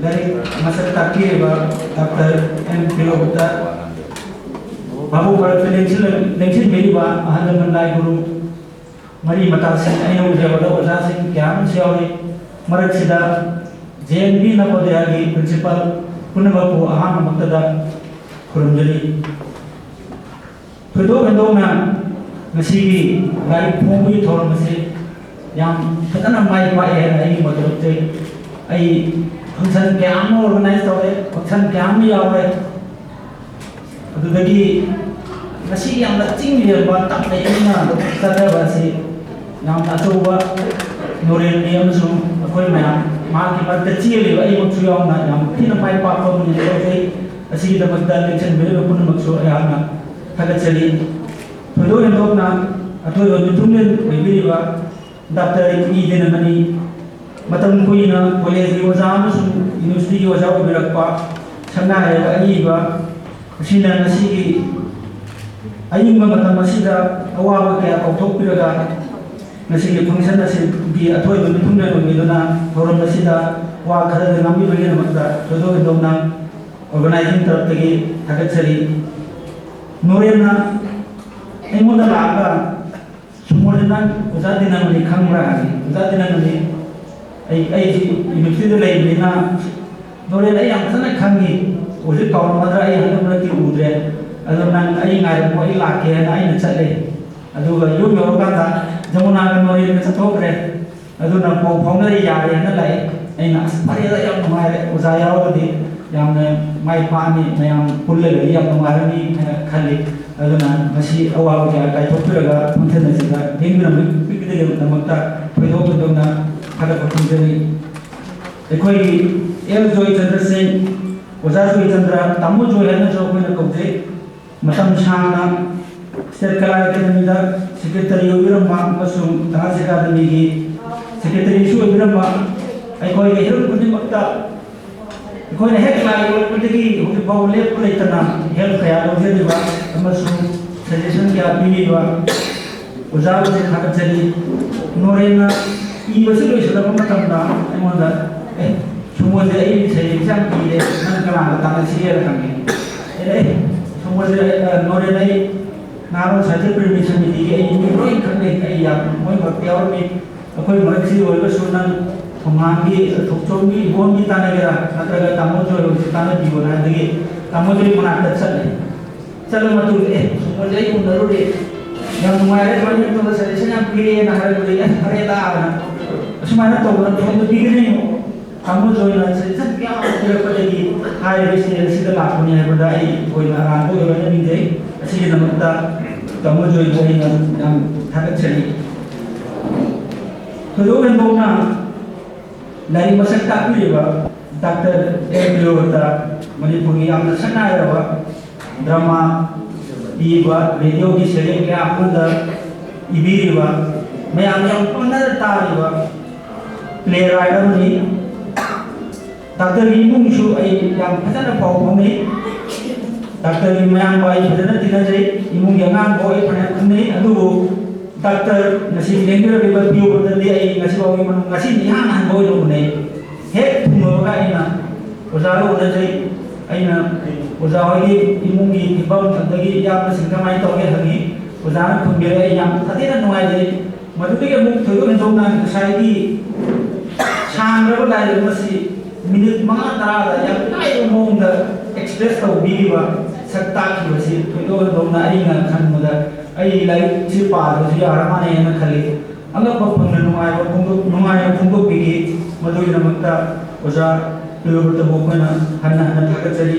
ꯂꯥꯏꯔꯤꯛ ꯃꯁꯛ ꯇꯥꯛꯄꯤꯔꯤꯕ ꯗꯥꯛꯇꯔ ꯑꯦꯝ ꯄ꯭ꯔꯤꯌꯣꯕꯇ, ꯚꯥꯕꯨꯛ ꯚꯥꯔꯠꯇ ꯂꯦꯡꯁꯤꯜ-, ꯂꯦꯡꯁꯤꯟꯕꯤꯔꯤꯕ ꯑꯍꯜ ꯂꯃꯟ ꯂꯥꯏ ꯒꯨꯔꯨ, ꯃꯔꯤ ꯃꯇꯥꯁꯤꯡ, ꯑꯩꯅ ꯎꯖꯕꯗ ꯑꯣꯖꯥꯁꯤꯡ ꯀꯌꯥ ꯑꯃꯁꯨ ꯌꯥꯎꯔꯤ꯫ ꯃꯔꯛꯁꯤꯗ ꯖꯦ ꯑꯦꯟ ꯚꯤ ꯅꯕꯣꯗꯌꯥꯒꯤ principal ꯄꯨꯝꯅꯃꯛꯄꯨ ꯑꯍꯥꯟꯕꯃꯛꯇꯗ ꯈꯨꯔꯨꯝꯖꯔꯤ꯫ ꯊꯣꯏꯗꯣꯛ ꯍꯦꯟꯗꯣꯛꯅ ꯉꯁꯤꯒꯤ ꯂꯥꯏꯔꯤꯛ ꯐꯣꯡꯕꯒꯤ ꯊꯧꯔꯝ ꯑꯁꯤ ꯌꯥꯝ ꯐꯖꯅ ꯃꯥꯏ ꯄꯥꯛꯑꯦ ꯍꯥꯏꯅ ꯑꯩꯒꯤ ꯃꯣꯠꯇ ꯂꯧꯖꯩ꯫ ꯑꯩ function ꯀꯌꯥ ꯑꯃ organize ꯇꯧꯔꯦ, function ꯀꯌꯥ ꯑꯃ ꯌꯥꯎꯔꯦ꯫ ꯑꯗꯨꯗꯒꯤ ꯉꯁꯤ ꯌꯥꯝꯅ ꯆꯤꯡ ꯂꯦꯝꯕ ꯇꯞꯅ ꯏꯪꯅ ꯆꯠꯊꯕ ꯑꯁꯤ ꯌꯥꯝꯅ ꯑꯆꯧꯕ ꯅꯣꯔꯦꯟꯅꯤ ꯑꯃꯁꯨꯡ ꯑꯩꯈꯣꯏ ꯃꯌꯥꯝ ꯃꯍꯥꯛꯀꯤ ꯃꯔꯛꯇ ꯆꯦꯜꯂꯤꯕ ꯑꯩꯃꯛꯁꯨ ꯌꯥꯎꯅ ꯌꯥꯝ ꯊꯤꯅ ꯃꯥꯏ ꯄꯥꯛꯄ ꯑꯃꯅꯤ ꯂꯧꯖꯩ꯫ ꯑꯁꯤꯒꯤꯗꯃꯛꯇ ꯂꯦꯡꯁꯤꯟꯕꯤꯔꯤꯕ ꯄꯨꯝꯅꯃꯛꯁꯨ ꯑꯩꯍꯥꯛꯅ ꯊꯥꯒꯠꯆꯔꯤ꯫ ꯊꯣꯏꯗꯣꯛ ꯍꯦꯟꯗꯣꯛꯅ ꯑꯊꯣꯏꯕ ꯃꯤꯊꯨꯡꯂꯦꯟ ꯑꯣꯏꯕꯤꯔꯤꯕ ꯗꯥꯛꯇꯔ ꯏ ꯗꯤꯅꯃꯅꯤ ꯃꯇꯝ ꯀꯨꯏꯅ ꯀꯣꯂꯦꯖꯀꯤ ꯑꯣꯖꯥ ꯑꯃꯁꯨꯡ ꯌꯨꯅꯤꯚꯔꯁꯤꯇꯤꯒꯤ ꯑꯣꯖꯥ ꯑꯣꯏꯕꯤꯔꯛꯄ, ꯁꯛꯅꯥꯏꯔꯕ ꯑꯏꯕ ꯑꯁꯤꯅ ꯉꯁꯤꯒꯤ ꯑꯏꯪꯕ ꯃꯇꯝ ꯑꯁꯤꯗ ꯑꯋꯥꯕ ꯀꯌꯥ ꯀꯥꯎꯊꯣꯛꯄꯤꯔꯒ ꯉꯁꯤꯒꯤ function ꯑꯁꯤꯒꯤ ꯑꯊꯣꯏꯕ ꯃꯤꯊꯨꯡꯂꯦꯟ ꯑꯣꯏꯕꯤꯗꯨꯅ ꯊꯧꯔꯝ ꯑꯁꯤꯗ ꯋꯥ ꯈꯔꯗ ꯉꯥꯡꯕꯤꯕꯒꯤꯗꯃꯛꯇ ꯊꯣꯏꯗꯣꯛ ꯍꯦꯟꯗꯣꯛꯅ organizing ꯇꯔꯞꯇꯒꯤ ꯊꯥꯒꯠꯆꯔꯤ꯫ ꯅꯣꯔꯦꯟꯅ ꯑꯩꯉꯣꯟꯗ ꯂꯥꯛꯑꯒ, "ꯁꯨꯃꯣꯟꯁꯦ ꯅꯪ ꯑꯣꯖꯥ ꯗꯤꯅꯃꯅꯤ ꯈꯪꯕ꯭ꯔꯥ?" ꯍꯥꯏ꯫ "ꯑꯣꯖꯥ ꯗꯤꯅꯃꯅꯤ, ꯑꯩ, ꯑꯩꯁꯤ ꯌꯨꯅꯤꯚꯔꯁꯤꯇꯤꯗ ꯂꯩꯕꯅꯤꯅ ꯅꯣꯔꯦꯟ ꯑꯩ ꯌꯥꯝ ꯐꯖꯅ ꯈꯪꯉꯤ꯫ ꯍꯧꯖꯤꯛ ꯀꯥꯎꯔꯝꯃꯗ꯭ꯔꯥ, ꯑꯩ ꯍꯟꯗꯛ ꯃꯔꯛꯇꯤ ꯎꯗ꯭ꯔꯦ꯫ ꯑꯗꯣ ꯅꯪ ꯑꯩ ꯉꯥꯏꯔꯝꯃꯣ, ꯑꯩ ꯂꯥꯛꯀꯦ ꯍꯥꯏꯅ ꯑꯩꯅ ꯆꯠꯂꯦ꯫ ꯑꯗꯨꯒ ꯌꯨꯝ ꯌꯧꯔꯀꯥꯟꯗ ꯖꯃꯨꯅꯥꯒ ꯅꯣꯔꯦꯟꯒ ꯆꯠꯊꯣꯛꯈ꯭ꯔꯦ꯫ ꯑꯗꯨꯅ ꯄꯥꯎ ꯐꯥꯎꯅꯔꯦ, ꯌꯥꯔꯦꯅ ꯂꯥꯛꯑꯦ꯫ ꯑꯩꯅ, "ꯑꯁ, ꯐꯔꯦꯗ, ꯌꯥꯝ ꯅꯨꯡꯉꯥꯏꯔꯦ, ꯑꯣꯖꯥ ꯌꯥꯎꯔꯒꯗꯤ ꯌꯥꯝꯅ ꯃꯥꯏ ꯄꯥꯛꯑꯅꯤ, ꯃꯌꯥꯝ ꯄꯨꯜꯂꯒꯗꯤ ꯌꯥꯝ ꯅꯨꯡꯉꯥꯏꯔꯅꯤ" ꯍꯥꯏꯅ ꯈꯜꯂꯤ꯫ ꯑꯗꯨꯅ ꯉꯁꯤ ꯑꯋꯥꯕ ꯀꯌꯥ ꯀꯥꯏꯊꯣꯛꯄꯤꯔꯒ ꯐꯪꯁꯟ ꯑꯁꯤꯗ ꯂꯦꯡꯕꯤꯔꯝꯕꯒꯤꯗꯃꯛꯇ ꯊꯣꯏꯗꯣꯛ ꯍꯦꯟꯗꯣꯛꯅ ꯊꯥꯒꯠꯄ ꯐꯣꯡꯖꯔꯤ꯫ ꯑꯩꯈꯣꯏꯒꯤ ꯑꯦꯜ ꯖꯣꯏꯆꯟꯗ꯭ꯔ ꯁꯤꯡ, ꯑꯣꯖꯥ ꯖꯣꯏꯆꯟꯗ꯭ꯔ, ꯇꯥꯃꯣ ꯖꯣꯏ ꯍꯥꯏꯅꯁꯨ ꯑꯩꯈꯣꯏꯅ ꯀꯧꯖꯩ꯫ ꯃꯇꯝ ꯁꯥꯡꯅ ꯁ꯭ꯇꯦꯠ ꯀꯂꯥ ꯑꯦꯀꯥꯗꯃꯤꯗ ꯁꯦꯀ꯭ꯔꯦꯇꯔꯤ ꯑꯣꯏꯕꯤꯔꯝꯕ ꯑꯃꯁꯨꯡ ꯗꯥꯟꯁ ꯑꯦꯀꯥꯗꯃꯤꯒꯤ ꯁꯦꯀ꯭ꯔꯦꯇꯔꯤꯁꯨ ꯑꯣꯏꯕꯤꯔꯝꯕ, ꯑꯩꯈꯣꯏꯒꯤ ꯍꯤꯔꯝ ꯈꯨꯗꯤꯡꯃꯛꯇ ꯑꯩꯈꯣꯏꯅ ꯍꯦꯛ ꯂꯥꯏ ꯑꯣꯏꯔꯛꯄꯗꯒꯤ ꯍꯧꯖꯤꯛ ꯐꯥꯎꯕ ꯂꯦꯞꯄ ꯂꯩꯇꯅ ꯍꯦꯜꯞ ꯀꯌꯥ ꯂꯧꯖꯔꯤꯕ ꯑꯃꯁꯨꯡ ꯁꯖꯦꯁꯟ ꯀꯌꯥ ꯄꯤꯕꯤꯕ ꯑꯣꯖꯥꯕꯨꯁꯨ ꯊꯥꯒꯠꯆꯔꯤ꯫ ꯅꯣꯔꯦꯟꯅ ꯏꯕꯁꯤ ꯂꯣꯏꯁꯤꯜꯂꯛꯄ ꯃꯇꯝꯗ ꯑꯩꯉꯣꯟꯗ, "ꯑꯦ, ꯁꯨꯃꯣꯟꯁꯦ ꯑꯩ ꯁꯩꯔꯦꯡꯁꯦ ꯌꯥꯝ ꯏꯔꯦ, ꯅꯪ ꯀꯅꯥꯒ ꯇꯥꯟꯅꯁꯤꯒꯦꯅ?" ꯍꯪꯉꯦ꯫ ꯑꯩꯅ, "ꯑꯦ, ꯁꯨꯃꯣꯟꯁꯦ, ꯑ, ꯅꯣꯔꯦꯟ, ꯑꯩ ꯅꯍꯥꯔꯣꯜ ꯁꯥꯍꯤꯇ꯭ꯌ ꯄ꯭ꯔꯦꯃꯤ ꯁꯃꯤꯇꯤꯒꯤ ꯑꯩ ꯃꯤ ꯂꯣꯏ ꯈꯪꯅꯩ, ꯑꯩ ꯌꯥꯝ ꯃꯣꯏ ꯃꯔꯛꯇ ꯌꯥꯎꯔꯝꯃꯤ꯫ ꯑꯩꯈꯣꯏ ꯃꯔꯛꯁꯤ ꯑꯣꯏꯔꯒꯁꯨ ꯅꯪ ꯊꯣꯡꯒꯥꯟꯒꯤ, ꯊꯣꯛꯆꯣꯝꯒꯤ, ꯏꯕꯣꯟꯒꯤ ꯇꯥꯟꯅꯒꯦꯔꯥ, ꯅꯠꯇ꯭ꯔꯒ ꯇꯥꯃꯣ ꯖꯣꯏ ꯍꯣꯏꯁꯤ ꯇꯥꯟꯅꯕꯤꯌꯣꯅ" ꯍꯥꯏꯕꯗꯒꯤ ꯇꯥꯃꯣ ꯖꯣꯏ ꯃꯅꯥꯛꯇ ꯆꯠꯂꯦ꯫ ꯆꯠꯂ ꯃꯇꯨꯡꯗ, "ꯑꯦ, ꯁꯨꯃꯣꯟꯁꯦ ꯑꯩ ꯎꯅꯔꯨꯔꯦ, ꯌꯥꯝ ꯅꯨꯡꯉꯥꯏꯔꯦ, ꯁꯨꯃꯥꯏꯅ ꯇꯧꯗꯅ ꯁꯖꯦꯁꯟ ꯌꯥꯝ ꯄꯤꯔꯛꯑꯦꯅ" ꯍꯥꯏꯔꯛꯄꯗꯒꯤ, "ꯑꯁ, ꯐꯔꯦꯗꯥ" ꯍꯥꯏꯅ, "ꯑꯁꯨꯃꯥꯏꯅ ꯇꯧꯗꯅ ꯐꯣꯟꯗ ꯄꯤꯒꯅꯤ", ꯇꯥꯃꯣ ꯖꯣꯏꯅ ꯁꯖꯦꯁꯟ ꯃꯌꯥꯝ ꯑꯃ ꯄꯤꯔꯛꯄꯗꯒꯤ ꯍꯥꯏꯔꯤꯕ ꯁ꯭ꯇꯦꯖ ꯑꯁꯤꯗ ꯂꯥꯛꯄꯅꯤ ꯍꯥꯏꯕꯗ ꯑꯩ ꯑꯣꯏꯅ ꯑꯔꯥꯟꯕ ꯑꯣꯏꯔꯣꯏꯅ ꯅꯤꯡꯖꯩ꯫ ꯑꯁꯤꯒꯤꯗꯃꯛꯇ ꯇꯥꯃꯣ ꯖꯣꯏꯕꯨ ꯑꯩꯅ ꯌꯥꯝ ꯊꯥꯒꯠꯆꯔꯤ꯫ ꯊꯣꯏꯗꯣꯛ ꯍꯦꯟꯗꯣꯛꯅ ꯂꯥꯏꯔꯤꯛ ꯃꯁꯛ ꯇꯥꯛꯄꯤꯔꯤꯕ ꯗꯥꯛꯇꯔ ꯑꯦꯝ ꯄ꯭ꯔꯤꯌꯣꯕ꯭ꯔꯇ, ꯃꯅꯤꯄꯨꯔꯒꯤ ꯌꯥꯝꯅ ꯁꯛ ꯅꯥꯏꯔꯕ ꯗ꯭ꯔꯃꯥ ꯏꯕ, ꯔꯦꯗꯤꯑꯣꯒꯤ ꯁꯩꯔꯦꯡ ꯀꯌꯥ ꯑꯃꯗ ꯏꯕꯤꯔꯤꯕ, ꯃꯌꯥꯝꯅ ꯌꯥꯝ ꯄꯥꯝꯅꯅ ꯇꯥꯔꯤꯕ ꯄ꯭ꯂꯦ ꯔꯥꯏꯠ ꯑꯃꯅꯤ꯫ ꯗꯥꯛꯇꯔꯒꯤ ꯏꯃꯨꯡꯁꯨ ꯑꯩ ꯌꯥꯝ ꯐꯖꯅ ꯄꯥꯎ ꯐꯥꯎꯅꯩ꯫ ꯗꯥꯛꯇꯔꯒꯤ ꯃꯌꯥꯝꯕ ꯑꯩ ꯐꯖꯅ ꯇꯤꯟꯅꯖꯩ, ꯏꯃꯨꯡꯒꯤ ꯑꯉꯥꯡꯐꯥꯎ ꯑꯩ ꯐꯅꯌꯥꯝ ꯈꯪꯅꯩ꯫ ꯑꯗꯨꯕꯨ ꯗꯥꯛꯇꯔ ꯉꯁꯤ ꯂꯦꯡꯕꯤꯔꯛꯂꯤꯕ ꯄꯤꯌꯣꯕ꯭ꯔꯇꯗꯤ ꯑꯩ ꯉꯁꯤ ꯐꯥꯎꯒꯤ ꯃꯅꯨꯡ, ꯉꯁꯤꯅ ꯏꯍꯥꯟ ꯍꯥꯟꯕ ꯑꯣꯏꯅ ꯎꯅꯩ꯫ ꯍꯦꯛ ꯊꯨꯡꯂꯕꯒ ꯑꯩꯅ ꯑꯣꯖꯥꯒ ꯎꯅꯖꯩ꯫ ꯑꯩꯅ ꯑꯣꯖꯥ ꯍꯣꯏꯒꯤ ꯏꯃꯨꯡꯒꯤ ꯐꯤꯕꯝ ꯑꯗꯒꯤ ꯏꯌꯥꯝꯕꯁꯤꯡ ꯀꯃꯥꯏꯅ ꯇꯧꯒꯦ ꯍꯪꯉꯤ꯫ ꯑꯣꯖꯥꯅ ꯈꯨꯝꯕꯤꯔꯦ, ꯑꯩ ꯌꯥꯝ ꯁꯥꯊꯤꯅ ꯅꯨꯡꯉꯥꯏꯖꯩ꯫ ꯃꯗꯨꯗꯒꯤ ꯑꯃꯨꯛ ꯊꯣꯏꯗꯣꯛ ꯍꯦꯟꯗꯣꯛꯅ ꯉꯁꯥꯏꯒꯤ ꯁꯥꯡꯈ꯭ꯔꯕ ꯂꯥꯏꯔꯤꯛ ꯑꯃ ꯑꯁꯤ ꯃꯤꯅꯤꯠ ꯃꯉꯥ ꯇꯔꯥꯗ ꯌꯥꯝ ꯂꯥꯏꯕ ꯃꯑꯣꯡꯗ ꯇꯦꯁ ꯇꯧꯕꯤꯔꯤꯕ, ꯁꯛ ꯇꯥꯛꯈꯤꯕꯁꯤ ꯊꯣꯏꯗꯣꯛ ꯍꯦꯟꯗꯣꯛꯅ ꯑꯩꯅ ꯈꯟꯕꯗ ꯑꯩ ꯂꯥꯏꯔꯤꯛꯁꯤ ꯄꯥꯗ꯭ꯔꯁꯨ ꯌꯥꯔ ꯃꯥꯜꯂꯦꯅ ꯈꯜꯂꯤ꯫ ꯑꯉꯛꯄ ꯐꯪꯅ ꯅꯨꯡꯉꯥꯏꯕ ꯐꯣꯡꯗꯣꯛ-, ꯅꯨꯡꯉꯥꯏꯅ ꯐꯣꯡꯗꯣꯛꯄꯤꯈꯤ꯫ ꯃꯗꯨꯒꯤꯗꯃꯛꯇ ꯑꯣꯖꯥ ꯄ꯭ꯔꯤꯌꯣꯕ꯭ꯔꯇꯕꯨ ꯑꯩꯈꯣꯏꯅ ꯍꯟꯅ ꯍꯟꯅ ꯊꯥꯒꯠꯆꯔꯤ꯫